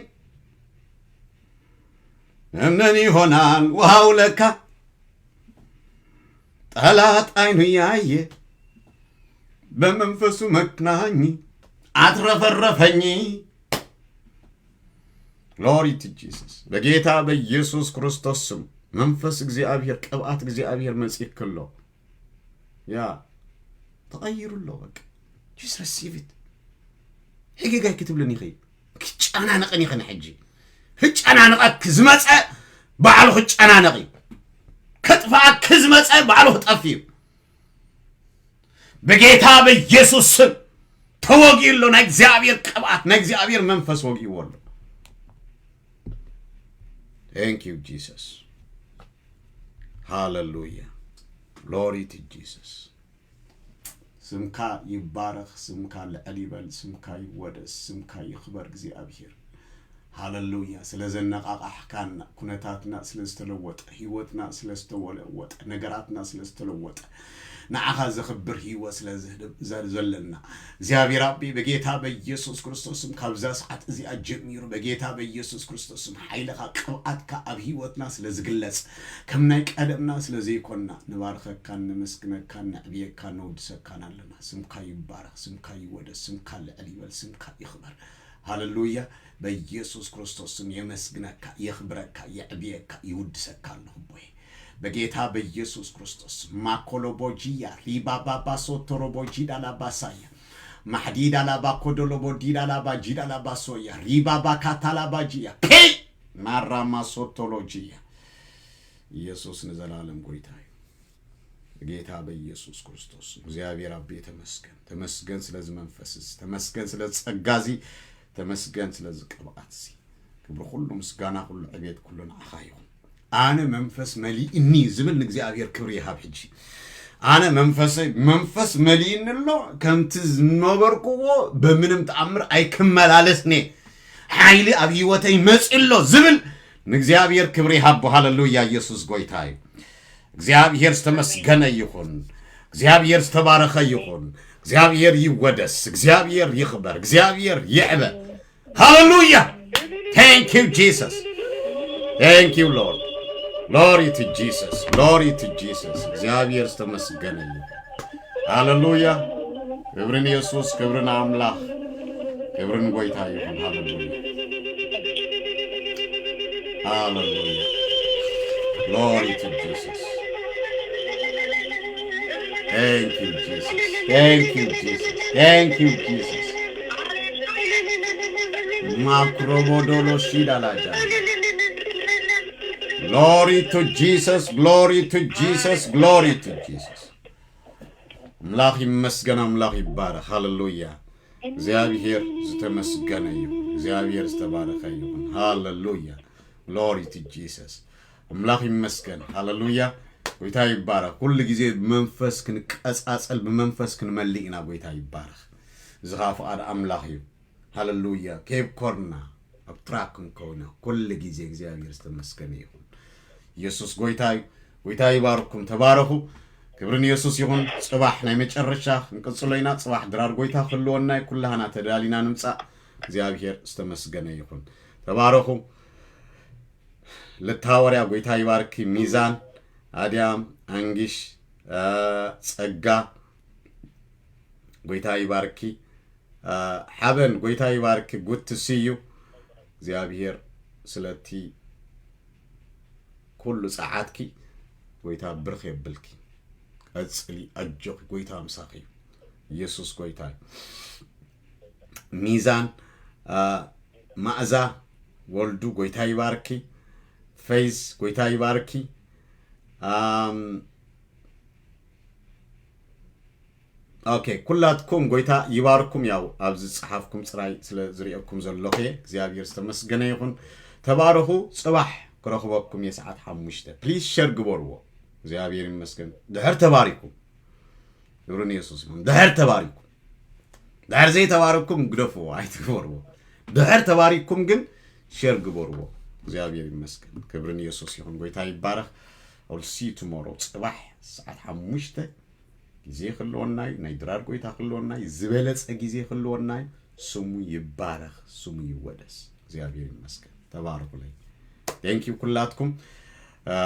እምነን ይሆናል ውሃው ለካ ጠላት አይኑ ያየ በመንፈሱ መክናኝ አትረፈረፈኝ። Glory to Jesus. በጌታ በኢየሱስ ክርስቶስ ስም መንፈስ እግዚኣብሔር ቅብኣት እግዚኣብሔር መጺእክ ኣሎ። ያ ተቐይሩ ኣሎ። በቃ just receive it። ሕግጋይ ክትብልን ይኸይ ክጨናነቕን ይኸን ሕጂ ክጨናነቐክ ዝመፀ ባዕሉ ክጨናነቕ እዩ። ከጥፍኣክ ዝመፀ ባዕሉ ክጠፍ እዩ። በጌታ በኢየሱስ ስም ተወጊኡ ኣሎ። ናይ እግዚኣብሔር ቅብኣት ናይ እግዚኣብሔር መንፈስ ወጊእዎ ኣሎ። Thank you Jesus. ሃለሉያ። Glory to Jesus. ስምካ ይባረኽ፣ ስምካ ልዕል ይበል፣ ስምካ ይወደስ፣ ስምካ ይኽበር እግዚኣብሔር። ሃለሉያ። ስለ ዘነቓቓሕካና፣ ኩነታትና ስለ ዝተለወጠ፣ ህይወትና ስለ ዝተለወጠ፣ ነገራትና ስለ ዝተለወጠ፣ ንዓኻ ዘኽብር ህይወት ስለ ዝህብ-፣ ዘ-፣ ዘለና እግዚኣብሔር ኣቢ፣ በጌታ በኢየሱስ ክርስቶስ ስም ካብዛ ሰዓት እዚኣ ጀሚሩ በጌታ በኢየሱስ ክርስቶስ ስም ሓይልኻ ቅብኣትካ ኣብ ህይወትና ስለ ዝግለጽ፣ ከም ናይ ቀደምና ስለ ዘይኮንና ንባርኸካን ነመስግነካን ነዕብየካን ነውድሰካን ኣለና። ስምካ ይባረኽ፣ ስምካ ይወደስ፣ ስምካ ልዕል ይበል፣ ስምካ ይኽበር። ሃለሉያ። በኢየሱስ ክርስቶስ ስም የመስግነካ፣ የኽብረካ፣ የዕብየካ፣ ይውድሰካ ኣለኹ ኣቦይ። በጌታ በኢየሱስ ክርስቶስ ማኮሎቦጂያ ሪባባባ ሶቶሮቦጂዳ ላባሳያ ማሕዲዳ ላባ ኮዶሎቦዲዳ ላባ ጂዳ ላባሶያ ሪባባ ካታላባጂያ ፔ ማራማ ሶቶሎጂያ። ኢየሱስ ንዘላለም ጎይታ እዩ። በጌታ በኢየሱስ ክርስቶስ እግዚኣብሔር ኣቤ ተመስገን። ተመስገን ስለዚ መንፈስ እዚ፣ ተመስገን ስለዚ ጸጋ እዚ፣ ተመስገን ስለዚ ቅብኣት እዚ። ክብሪ ኩሉ፣ ምስጋና ኩሉ፣ ዕቤት ኩሉ ንዓኻ ይኹን። ኣነ መንፈስ መሊእኒ ዝብል ንእግዚኣብሔር ክብሪ ይሃብ። ሕጂ ኣነ መንፈሰይ፣ መንፈስ መሊእኒ ኣሎ፣ ከምቲ ዝነበርኩዎ በምንም ተኣምር ኣይክመላለስን እየ፣ ሓይሊ ኣብ ህይወተይ መጺኡ ኣሎ ዝብል ንእግዚኣብሔር ክብሪ ይሃቦ። ሃለሉያ፣ ኢየሱስ ጎይታ እዩ። እግዚኣብሔር ዝተመስገነ ይኹን። እግዚኣብሔር ዝተባረኸ ይኹን። እግዚኣብሔር ይወደስ። እግዚኣብሔር ይኽበር። እግዚኣብሔር ይዕበ። ሃለሉያ። Thank you Jesus. Thank you Lord. Glory to Jesus. Glory to Jesus. እግዚኣብሔር ዝተመስገነ ይኹን። ሃለሉያ። ክብሪ ንየሱስ፣ ክብሪ ንኣምላኽ፣ ክብሪ ንጎይታ ይኹን። ሃለሉያ። ሃለሉያ። Glory to Jesus. Thank you Jesus. Thank you Jesus. Thank you Jesus. ማክሮቦዶሎ ሺዳላጃ። Glory to Jesus. Glory to Jesus. Glory to Jesus. ኣምላኽ ይመስገን፣ ኣምላኽ ይባረኽ። ሃለሉያ። እግዚኣብሔር ዝተመስገነ ይኹን። እግዚኣብሔር ዝተባረኸ ይኹን። ሃለሉያ። Glory to Jesus. ኣምላኽ ይመስገን። ሃለሉያ። ጎይታ ይባረኽ። ኩሉ ግዜ ብመንፈስ ክንቀጻጸል፣ ብመንፈስ ክንመልእ ኢና። ጎይታ ይባረኽ። እዚ ኸኣ ፍቓድ ኣምላኽ እዩ። ሃለሉያ። ከየብኮርና ኣብ ትራክ ክንከውን ኢና። ኩሉ ግዜ እግዚኣብሔር ዝተመስገነ ይኹን። ኢየሱስ ጎይታ እዩ። ጎይታ ይባርኩም። ተባረኹ። ክብሪ ንየሱስ ይኹን። ጽባሕ ናይ መጨረሻ ክንቅጽሎ ኢና። ጽባሕ ድራር ጎይታ ክህልወና እዩ። ኩላህና ተዳሊና ንምጻእ። እግዚኣብሔር ዝተመስገነ ይኹን። ተባረኹ። ልታወርያ ጎይታ ይባርኪ። ሚዛን፣ ኣድያም፣ ኣንግሽ፣ ጸጋ ጎይታ ይባርኪ። ሓበን ጎይታ ይባርኪ። Good to see you። እግዚኣብሔር ስለቲ ኩሉ ጸዓትኪ ጎይታ ብርኽ የብልኪ። ቀጽሊ፣ ኣጆኺ፣ ጎይታ ምሳኺ እዩ። ኢየሱስ ጎይታ እዩ። ሚዛን፣ አ፣ ማእዛ ወልዱ ጎይታ ይባርኪ። ፌዝ ጎይታ ይባርኪ። ኣም፣ ኦኬ፣ ኩላትኩም ጎይታ ይባርኩም። ያው ኣብዚ ዝጸሓፍኩም ጽራይ ስለ ዝርእየኩም ዘለኹ እየ። እግዚኣብሔር ዝተመስገነ ይኹን። ተባረኹ። ጽባሕ ክረኽበኩም እየ ሰዓት ሓሙሽተ። ፕሊዝ ሸር ግበርዎ። እግዚኣብሔር ይመስገን። ድሕር ተባሪኩም። ክብሪ ንየሱስ ይኹን። ድሕር ተባሪኩም። ድሕር ዘይተባረኩም ግደፍዎ፣ ኣይትግበርዎ። ድሕር ተባሪኩም ግን ሸር ግበርዎ። እግዚኣብሔር ይመስገን። ክብሪ ንየሱስ ይኹን። ጎይታ ይባረኽ። I will see you tomorrow። ጽባሕ ሰዓት ሓሙሽተ ግዜ ክህልወና እዩ። ናይ ድራር ጎይታ ክህልወና እዩ። ዝበለጸ ግዜ ክህልወና እዩ። ስሙ ይባረኽ፣ ስሙ ይወደስ። እግዚኣብሔር ይመስገን። ተባረኹለይ። Thank you ኩላትኩም። አ፣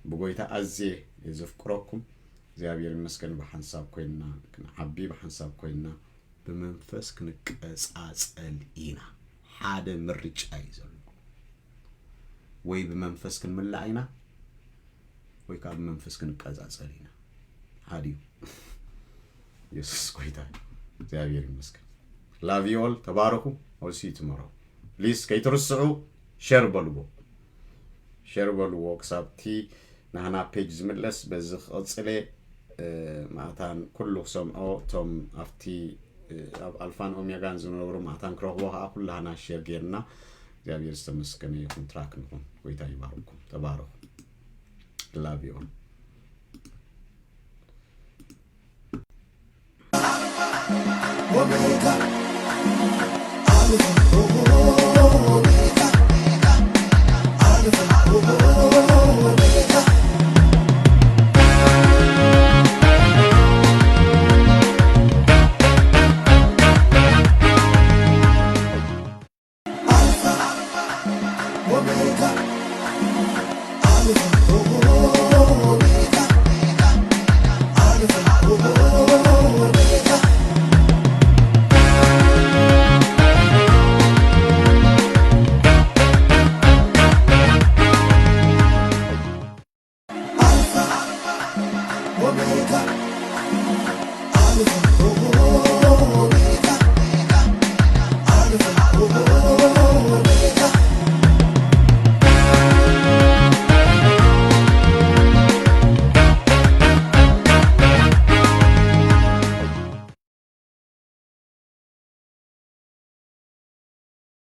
ብጎይታ ኣዝየ እየ ዘፍቅረኩም። እግዚኣብሔር ይመስገን። ብሓንሳብ ኮይንና ክንዓቢ፣ ብሓንሳብ ኮይንና ብመንፈስ ክንቀጻጸል ኢና። ሓደ ምርጫ እዩ ዘሎ። ወይ ብመንፈስ ክንምላእ ኢና፣ ወይ ከዓ ብመንፈስ ክንቀጻጸል ኢና። ሓዲኡ። ኢየሱስ ጎይታ እዩ። እግዚኣብሔር ይመስገን። Love you all። ተባረኹ። I will see you tomorrow። ፕሊዝ ከይትርስዑ ሸር በልዎ። ሸር በልዎ ክሳብ እቲ ናህና ፔጅ ዝምለስ። በዚ ክቕጽል እየ። እ፣ ማእታን ኩሉ ክሰምዖ፣ እቶም ኣብቲ፣ እ፣ ኣብ ኣልፋን ኦሜጋን ዝነበሩ ማእታን ክረኽቦ ከዓ ኩላህና ሼር ጌርና። እግዚኣብሔር ዝተመስገነ ይኹን። ትራክ ንኹን። ጎይታ ይባርኩም። ተባረኹ። Love you all። America. I'm looking for